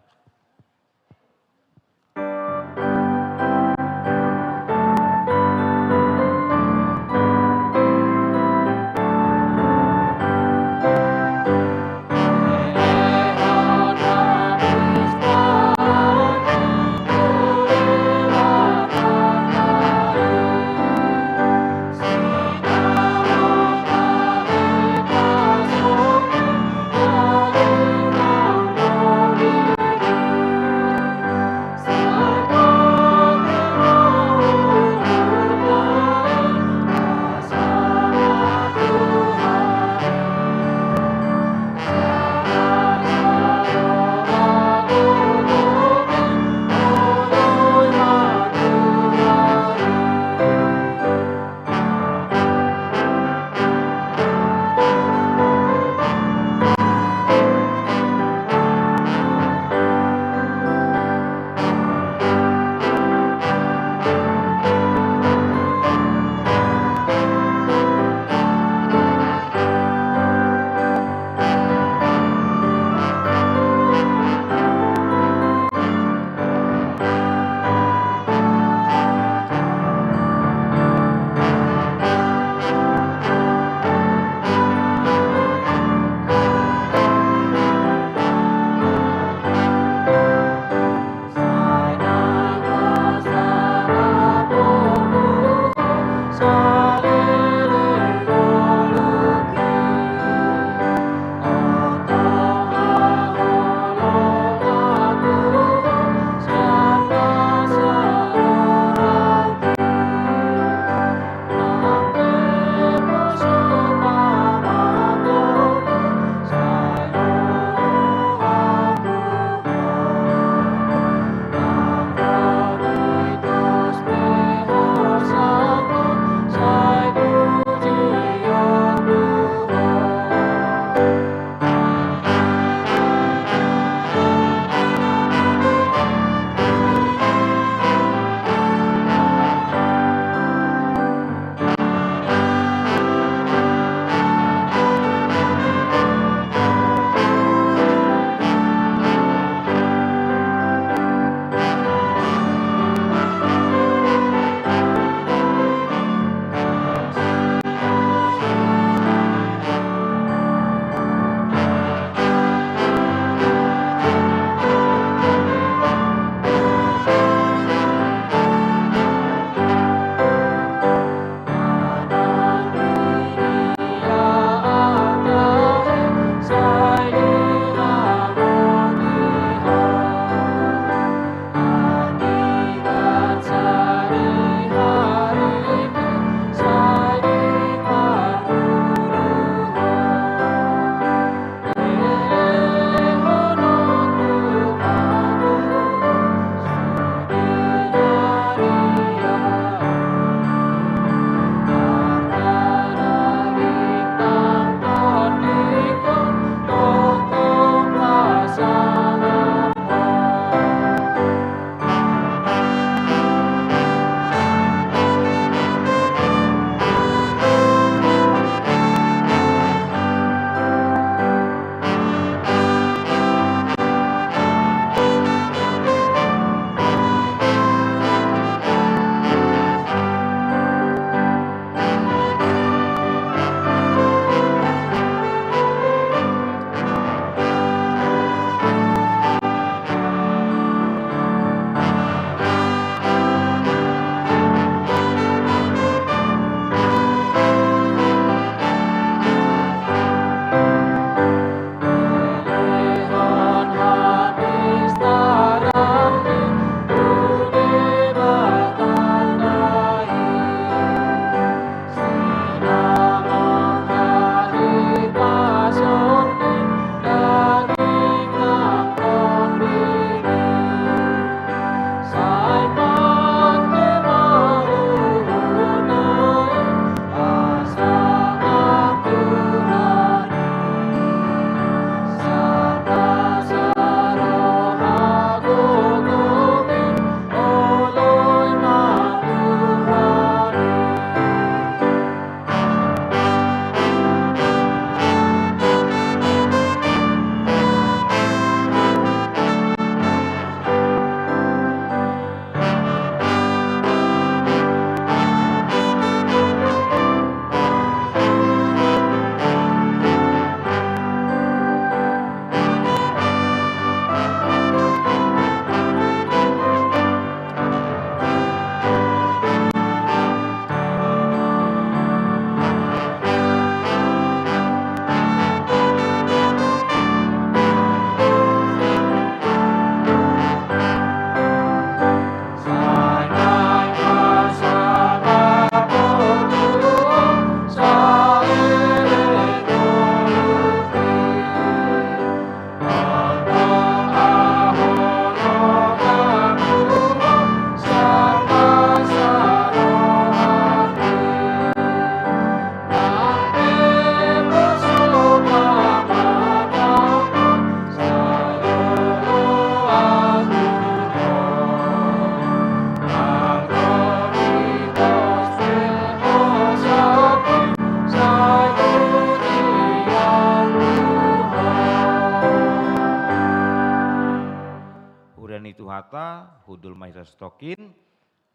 Huria ni Tuhanta, hundul ma hita satongkin,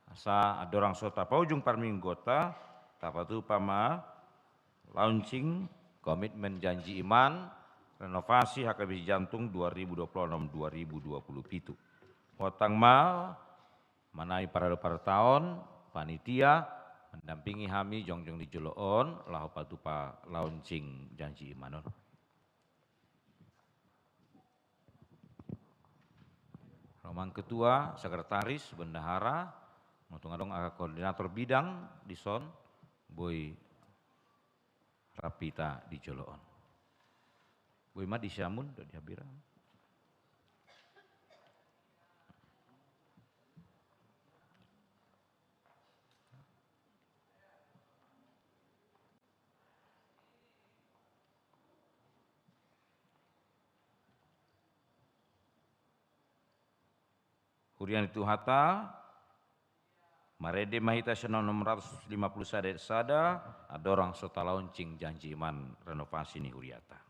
asa andorang so tapaujung parmingguonta, tapatupa ma launching komitmen janji iman renovasi H K B C Jantung dua ribu dua puluh enam dua ribu dua puluh pitu. Huhotang ma manai paradu partaon panitia mandampingi hami jongjong di jolo on laho patupa launching janji iman on. Ro ma ketua, sekretaris, bendahara, molo tung adong angka koordinator bidang dison, boi rap hita di jolo on. Boi ma di siamun dohot di hambirang. Huria ni Tuhanta, marende ma hita sian onom ratus lima puluh sada ayat sada, andorang so talaunching janji iman renovasi ni huriata.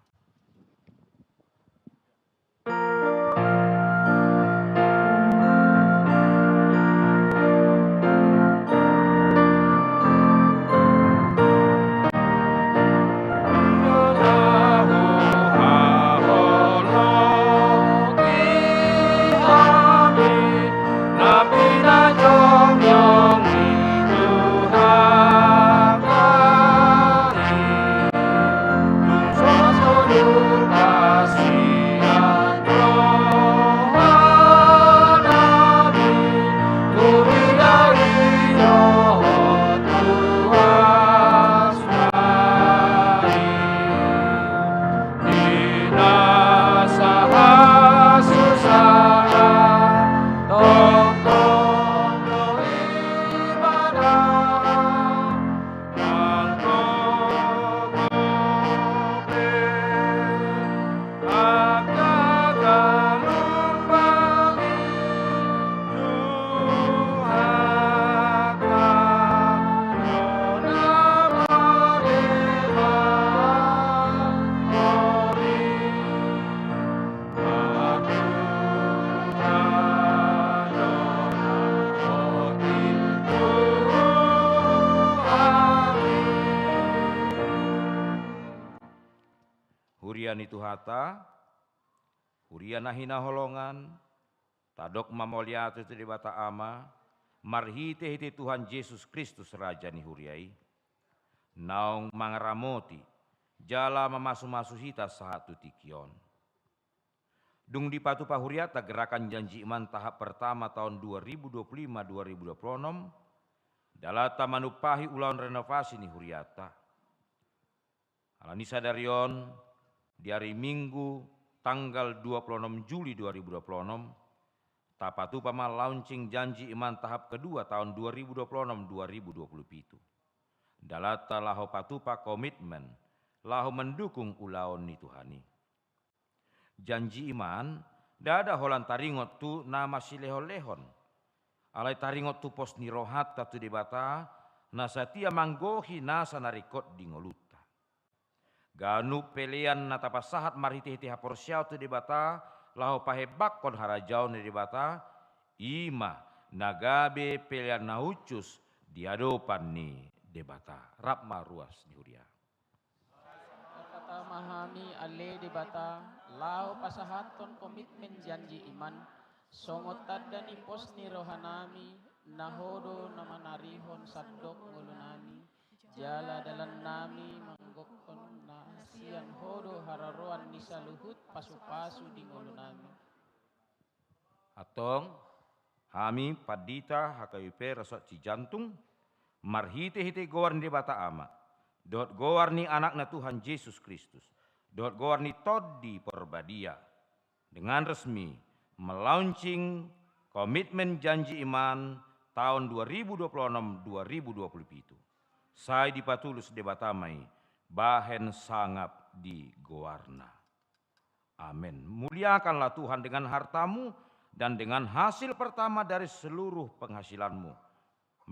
Huria ni Tuhanta, huria na hinaholongan, tadok ma mauliate tu Debata Ama, marhitehite Tuhan Jesus Kristus Raja ni huria i, naung mangaramoti jala mamasumasu hita sahat tu tingki on. Dung dipatupa huriata gerakan janji iman tahap pertama taon dua ribu dua puluh lima dua ribu dua puluh enam, dalanta manumpahi ulaon renovasi ni huriata. Alani sadari on, di ari Minggu tanggal dua puluh enam Juli dua ribu dua puluh enam, tapatupa ma launching janji iman tahap kedua taon dua ribu dua puluh enam dua ribu dua puluh pitu. Dalanta laho patupa komitmen, laho mendukung ulaon ni Tuhan i. Janji iman, ndada holan taringot tu na masilehonlehon. Alai taringot tu pos ni rohanta tu Debata, na satia manggohi nasa na ringkot di ngolunta. Ganup pelean na tapasahat marhitehite haporseaon tu Debata, laho pahembangkon harajaon ni Debata, i ma na gabe pelean na hushus di adopan ni Debata. Rap ma ruas ni huria. Hata ma hami ale Debata, laho pasahathon komitmen janji iman, songon tanda ni pos ni rohanami, na Ho do na manarihon sandok ngolunami, jala dalannami manggokhon na sian Ho do haroroan ni saluhut pasupasu di ngolunami. Antong, hami pandita H K B P Resort Cijantung, marhitehite goar ni Debata Ama, dohot goar ni Anakna Tuhan Jesus Kristus, dohot goar ni Tondi Porbadia, dengan resmi melaunching komitmen janji iman taon dua ribu dua puluh enam dua ribu dua puluh pitu. Sai dipatulus Debata ma i bahen sangap di goarna. Amen. Muliakanlah Tuhan dengan hartamu dan dengan hasil pertama dari seluruh penghasilanmu.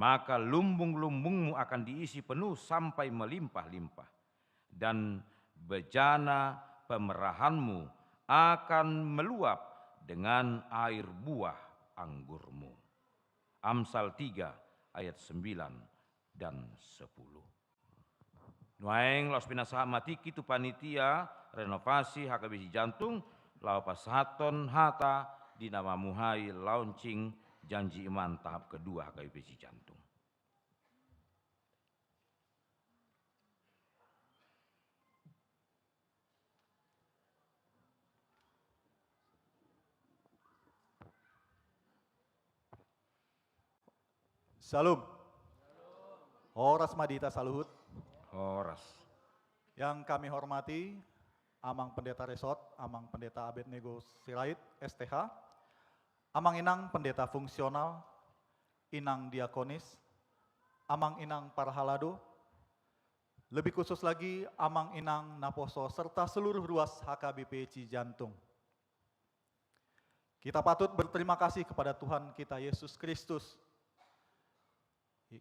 Maka lumbung-lumbungmu akan diisi penuh sampai melimpah-limpah. Dan bejana pemerahanmu akan meluap dengan air buah anggurmu. Amsal tiga ayat sembilan dan sepuluh. Nuaeng laos pinasahat ma tingki tu panitia renovasi H K B P Cijantung, laho pasahathon hata di na mamuhai launching Janji Iman tahap kedua H K B P Cijantung. Syalom. Horas ma di hita saluhut. Horas. Yang kami hormati Amang Pendeta Resort, Amang Pendeta Abednego Sirait, S T H, Amang Inang Pendeta Fungsional, Inang Diakonis, Amang Inang Parhalado, lebih khusus lagi Amang Inang Naposo serta seluruh ruas H K B P Cijantung. Kita patut berterima kasih kepada Tuhan kita Yesus Kristus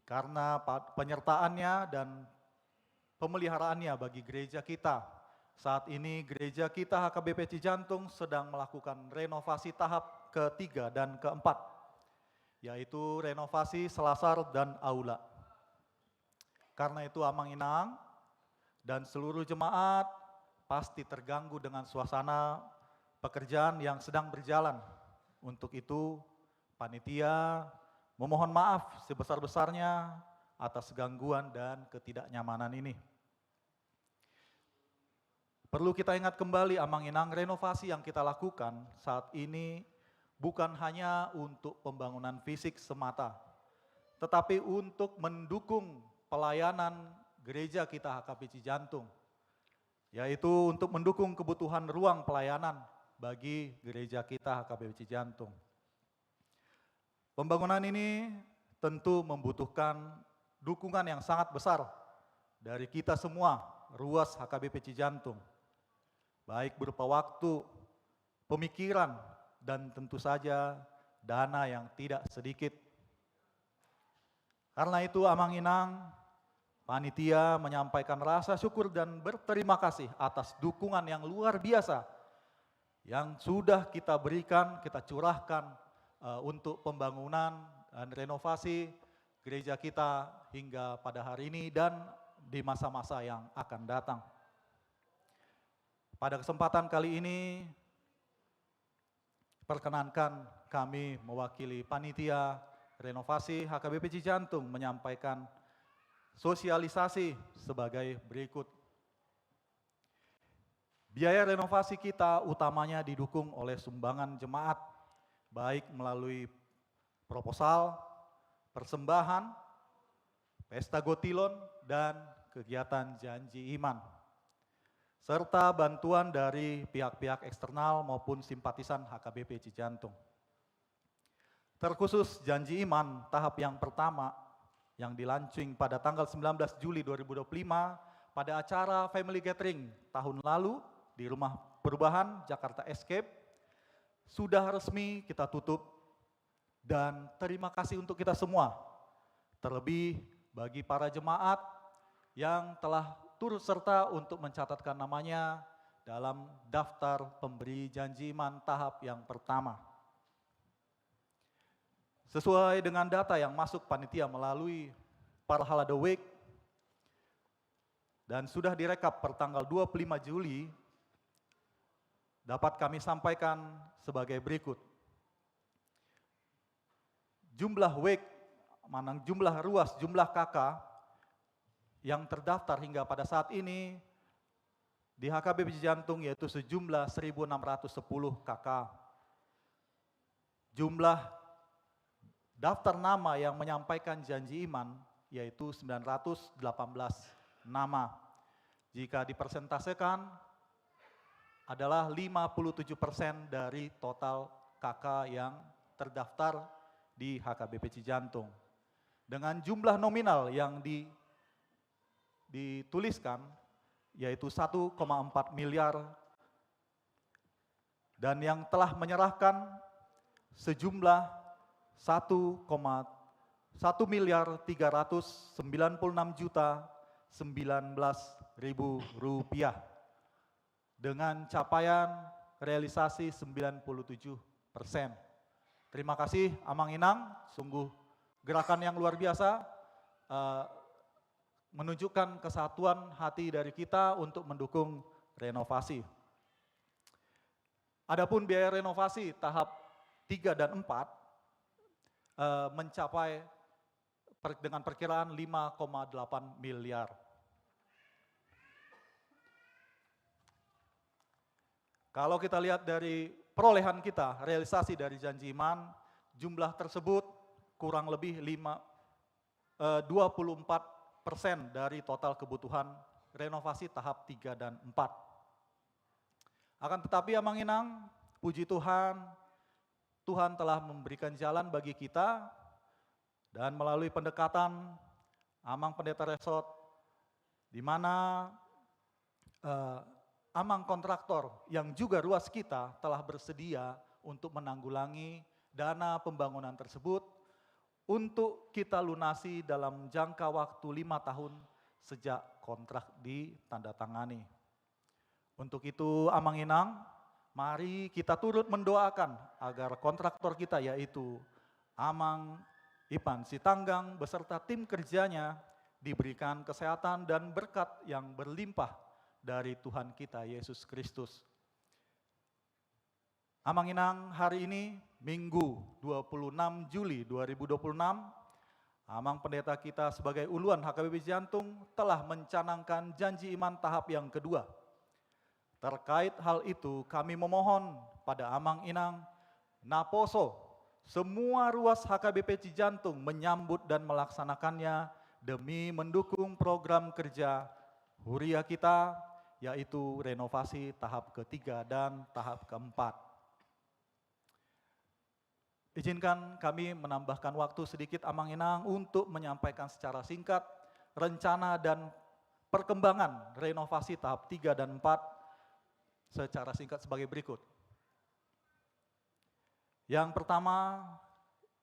karena pa-, penyertaan-Nya dan pemeliharaannya bagi gereja kita. Saat ini gereja kita H K B P Cijantung sedang melakukan renovasi tahap ketiga dan keempat, yaitu renovasi selasar dan aula. Karena itu Amang Inang dan seluruh jemaat pasti terganggu dengan suasana pekerjaan yang sedang berjalan. Untuk itu, panitia memohon maaf sebesar-besarnya atas gangguan dan ketidaknyamanan ini. Perlu kita ingat kembali, Amang Inang, renovasi yang kita lakukan saat ini bukan hanya untuk pembangunan fisik semata, tetapi untuk mendukung pelayanan gereja kita H K B P Cijantung, yaitu untuk mendukung kebutuhan ruang pelayanan bagi gereja kita H K B P Cijantung. Pembangunan ini tentu membutuhkan dukungan yang sangat besar dari kita semua, ruas H K B P Cijantung, baik berupa waktu, pemikiran, dan tentu saja dana yang tidak sedikit. Karena itu, Amang Inang, panitia menyampaikan rasa syukur dan berterima kasih atas dukungan yang luar biasa yang sudah kita berikan, kita curahkan, eh, untuk pembangunan dan renovasi gereja kita hingga pada hari ini dan di masa-masa yang akan datang. Pada kesempatan kali ini, perkenankan kami mewakili panitia renovasi H K B P Cijantung menyampaikan sosialisasi sebagai berikut. Biaya renovasi kita utamanya didukung oleh sumbangan jemaat, baik melalui proposal, persembahan, pesta gotilon, dan kegiatan janji iman, serta bantuan dari pihak-pihak eksternal maupun simpatisan H K B P Cijantung. Terkhusus janji iman tahap yang pertama yang dilaunching pada tanggal sembilan belas Juli dua ribu dua puluh lima pada acara Family Gathering tahun lalu di Rumah Perubahan Jakarta Escape sudah resmi kita tutup, dan terima kasih untuk kita semua, terlebih bagi para jemaat yang telah turut serta untuk mencatatkan namanya dalam daftar pemberi janji iman tahap yang pertama. Sesuai dengan data yang masuk panitia melalui Parhalado Week dan sudah direkap per tanggal dua puluh lima Juli, dapat kami sampaikan sebagai berikut. Jumlah week, manang jumlah ruas, jumlah K K yang terdaftar hingga pada saat ini di H K B P Cijantung yaitu sejumlah seribu enam ratus sepuluh K K. Jumlah daftar nama yang menyampaikan janji iman yaitu sembilan ratus delapan belas nama. Jika dipersentasekan, adalah lima puluh tujuh persen dari total K K yang terdaftar di H K B P Cijantung. Dengan jumlah nominal yang di-, dituliskan, yaitu satu koma empat miliar, dan yang telah menyerahkan sejumlah satu koma satu miliar tiga ratus sembilan puluh enam juta sembilan belas ribu rupiah, dengan capaian realisasi sembilan puluh tujuh persen. Terima kasih Amang Inang, sungguh gerakan yang luar biasa, eh, menunjukkan kesatuan hati dari kita untuk mendukung renovasi. Adapun biaya renovasi tahap tiga dan empat, eh, mencapai per-, dengan perkiraan lima koma delapan miliar. Kalau kita lihat dari perolehan kita, realisasi dari janji iman, jumlah tersebut kurang lebih lima, eh, dua puluh empat persen dari total kebutuhan renovasi tahap tiga dan empat. Akan tetapi, Amang Inang, puji Tuhan, Tuhan telah memberikan jalan bagi kita, dan melalui pendekatan Amang Pendeta Resort, di mana, eh, Amang kontraktor yang juga ruas kita telah bersedia untuk menanggulangi dana pembangunan tersebut untuk kita lunasi dalam jangka waktu lima tahun sejak kontrak ditandatangani. Untuk itu, Amang Inang, mari kita turut mendoakan agar kontraktor kita, yaitu Amang Ipan Sitanggang beserta tim kerjanya, diberikan kesehatan dan berkat yang berlimpah dari Tuhan kita Yesus Kristus. Amang Inang, hari ini, Minggu, dua puluh enam Juli dua ribu dua puluh enam, Amang Pendeta kita sebagai uluan H K B P Cijantung telah mencanangkan janji iman tahap yang kedua. Terkait hal itu, kami memohon pada Amang Inang, naposo semua ruas H K B P Cijantung menyambut dan melaksanakannya demi mendukung program kerja Huria kita, yaitu renovasi tahap ketiga dan tahap keempat. Izinkan kami menambahkan waktu sedikit, Amang Inang, untuk menyampaikan secara singkat rencana dan perkembangan renovasi tahap tiga dan empat secara singkat sebagai berikut. Yang pertama,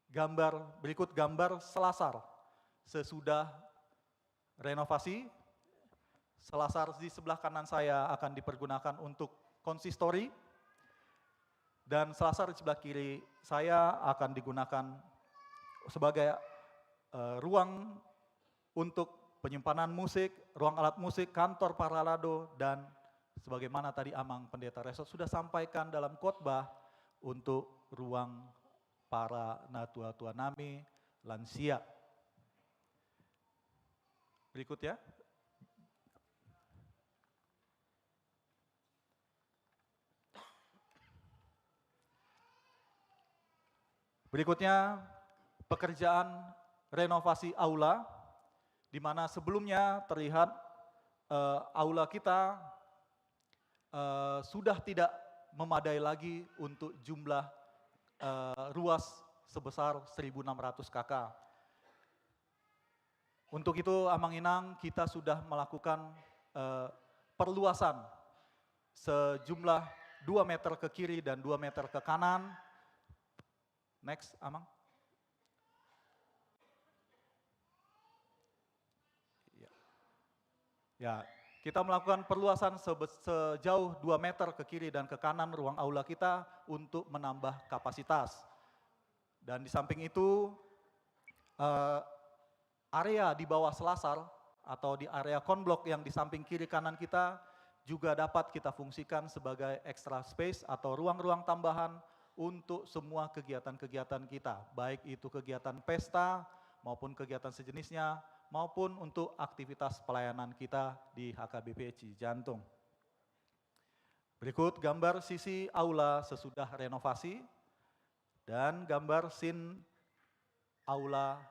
gambar berikut, gambar selasar sesudah renovasi. Selasar di sebelah kanan saya akan dipergunakan untuk konsistori, dan selasar di sebelah kiri saya akan digunakan sebagai, eh, ruang untuk penyimpanan musik, ruang alat musik, kantor paralado, dan sebagaimana tadi Amang Pendeta Resort sudah sampaikan dalam khotbah, untuk ruang para natua-tua nami, lansia. Berikut ya. Berikutnya, pekerjaan renovasi aula, di mana sebelumnya terlihat, eh, aula kita, eh, sudah tidak memadai lagi untuk jumlah, eh, ruas sebesar seribu enam ratus K K. Untuk itu, Amang Inang, kita sudah melakukan, eh, perluasan sejumlah dua meter ke kiri dan dua meter ke kanan. Next, Amang. Ya. Ya, kita melakukan perluasan sebe-, sejauh dua meter ke kiri dan ke kanan ruang aula kita untuk menambah kapasitas. Dan di samping itu, eh, area di bawah selasar atau di area konblok yang di samping kiri kanan kita juga dapat kita fungsikan sebagai extra space atau ruang-ruang tambahan untuk semua kegiatan-kegiatan kita, baik itu kegiatan pesta maupun kegiatan sejenisnya, maupun untuk aktivitas pelayanan kita di H K B P Cijantung. Berikut gambar sisi aula sesudah renovasi dan gambar scene aula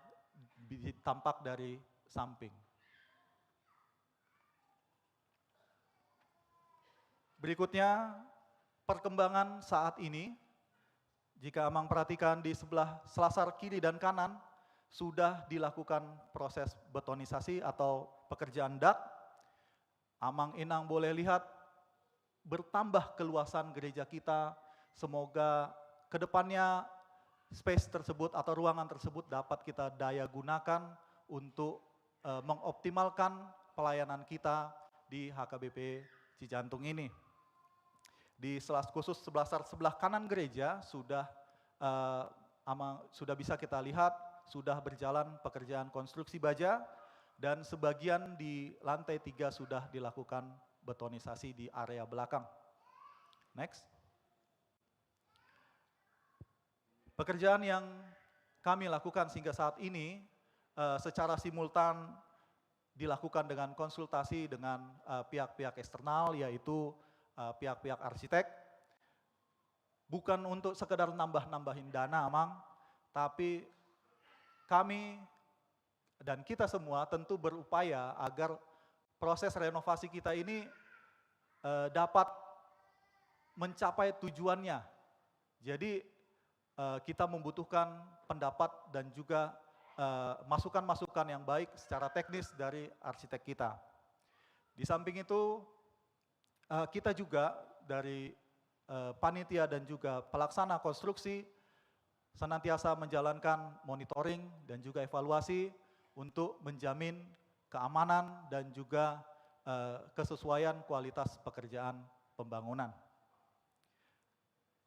bi-, tampak dari samping. Berikutnya, perkembangan saat ini, jika Amang perhatikan di sebelah selasar kiri dan kanan, sudah dilakukan proses betonisasi atau pekerjaan dak. Amang Inang boleh lihat, bertambah keluasan gereja kita. Semoga ke depannya space tersebut atau ruangan tersebut dapat kita daya gunakan untuk, eh, mengoptimalkan pelayanan kita di H K B P Cijantung ini. Di sela-, khusus sebelah sar-, sebelah kanan gereja sudah, eh, ama-, sudah bisa kita lihat sudah berjalan pekerjaan konstruksi baja, dan sebagian di lantai tiga sudah dilakukan betonisasi di area belakang. Next. Pekerjaan yang kami lakukan sehingga saat ini, eh, secara simultan dilakukan dengan konsultasi dengan, eh, pihak-pihak eksternal, yaitu, eh, pihak-pihak arsitek. Bukan untuk sekedar nambah-nambahin dana, Amang, tapi kami dan kita semua tentu berupaya agar proses renovasi kita ini, eh, dapat mencapai tujuannya. Jadi, eh, kita membutuhkan pendapat dan juga, eh, masukan-masukan yang baik secara teknis dari arsitek kita. Di samping itu, eh, kita juga dari, eh, panitia dan juga pelaksana konstruksi senantiasa menjalankan monitoring dan juga evaluasi untuk menjamin keamanan dan juga, eh, kesesuaian kualitas pekerjaan pembangunan.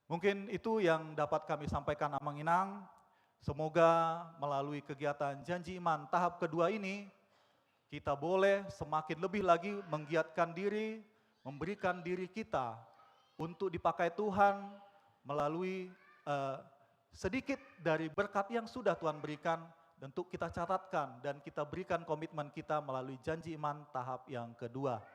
Mungkin itu yang dapat kami sampaikan, Amang Inang. Semoga melalui kegiatan Janji Iman tahap kedua ini, kita boleh semakin lebih lagi menggiatkan diri, memberikan diri kita untuk dipakai Tuhan melalui, eh, sedikit dari berkat yang sudah Tuhan berikan, tentu kita catatkan dan kita berikan komitmen kita melalui Janji Iman tahap yang kedua.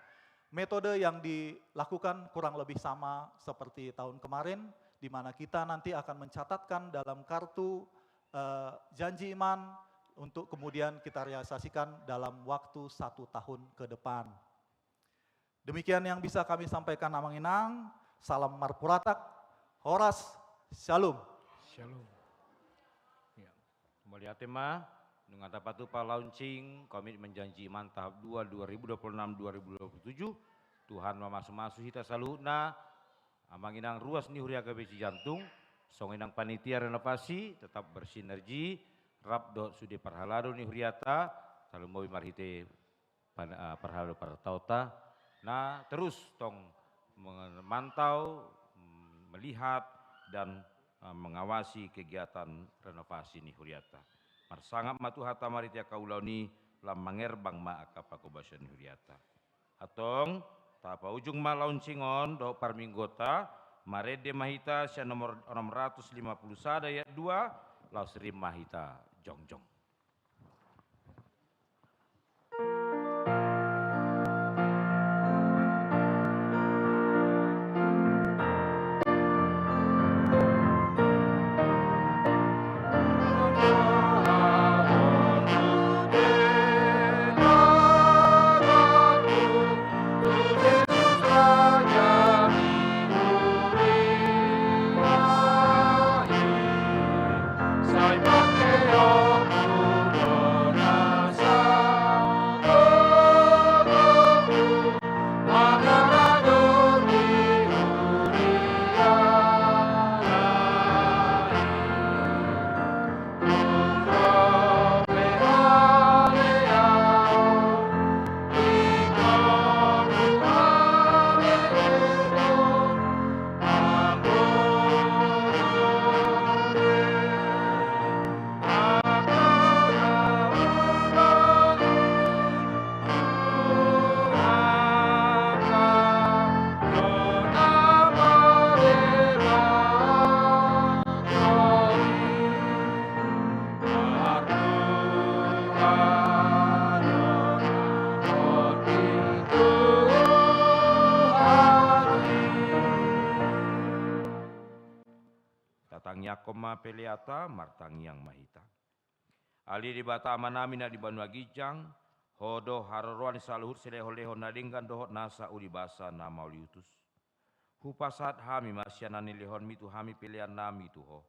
Metode yang dilakukan kurang lebih sama seperti tahun kemarin, di mana kita nanti akan mencatatkan dalam kartu, eh, Janji Iman untuk kemudian kita realisasikan dalam waktu satu tahun ke depan. Demikian yang bisa kami sampaikan, Amang Inang. Salam marpuratak, horas, syalom. Syalom. Ya. Mauliate ma, nunga tapatupa launching Komitmen Janji Iman tahap dua, dua ribu dua puluh enam, dua ribu dua puluh tujuh. Tuhan mamasu-masu hita saluhutna, Amang Inang ruas ni Huria G B C Jantung, songon i nang panitia renovasi, tetap bersinergi rap dohot sude parhalado ni huriata, tarlumobi marhite pan-, eh, parhalado partangiangta, na terus tong memantau, mm, melihat, dan, eh, mengawasi kegiatan renovasi ni huriata. Marsangap ma tu hata marhite angka ulaon i, lam mangerbang ma angka panghobasion ni huriata. Antong, tapaujung ma launching on dohot parmingguonta, marende ma hita sian nomor enam ratus lima puluh sada ayat dua, laos rap ma hita jongjong. Tatangiangkon ma peleanta, martangiang ma hita. Ale Debata Amanami na di banua ginjang, Ho do haroroan ni saluhut silehon-lehon na denggan dohot nasa uli basa na mauliutus. Hupasahat hami ma sian na nilehonmi tu hami peleannami tu Ho.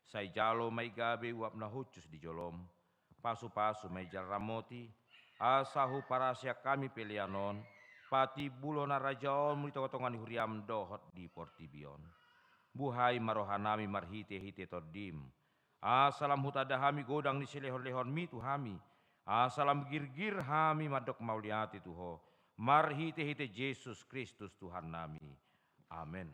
Sai jalo ma i gabe uap na hushus di jolom. Pasu-pasu ma i jala ramoti, asa huparhaseang hami pelean on, patimbulhon harajaonmu di tonga-tonga ni huriam dohot di portibi on. Buhai ma rohanami marhite-hite tondim, asa lam hutanda hami godang ni silehon-lehonmi tu hami, asa lam girgir hami mandok mauliate tu Ho, marhite-hite Jesus Kristus Tuhannami. Amen.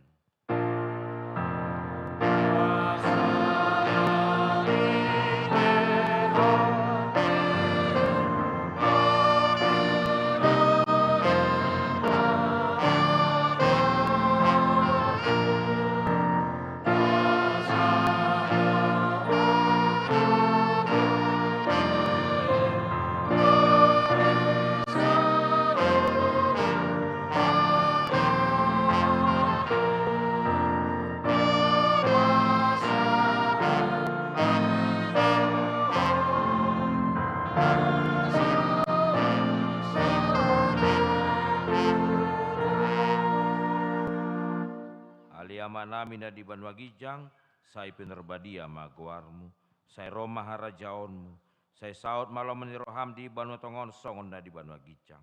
Ale Amanami na di banua ginjang, sai pinarbadia ma goarmu, sai ro ma harajaonmu, sai saut ma lomo ni roham di banua tonga on songon na di banua ginjang.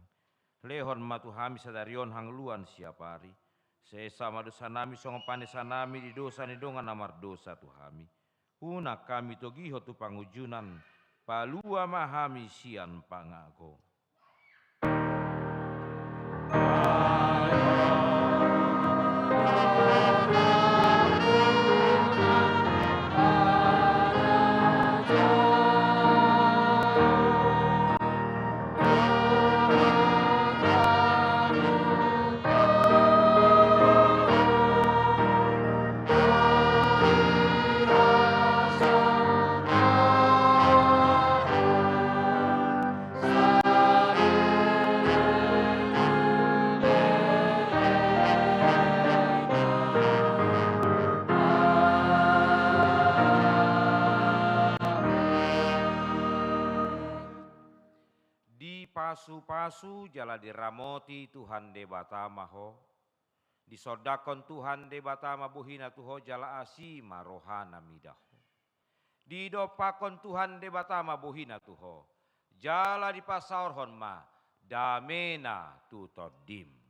Lehon ma tu hami sadari on hangoluan siapari. Sesa ma dosanami songon panesanami di dosa ni dongan na mardosa tu hami. Unang hami togihon tu pangunjunan, palua ma hami sian pangago. Dipasupasu jala diramoti Tuhan Debata ma ho. Disondangkon Tuhan Debata ma bohina tu ho jala asi ma rohana mida ho. Didompakkon Tuhan Debata ma bohina tu ho, jala dipasaorhon ma damena tu tondim.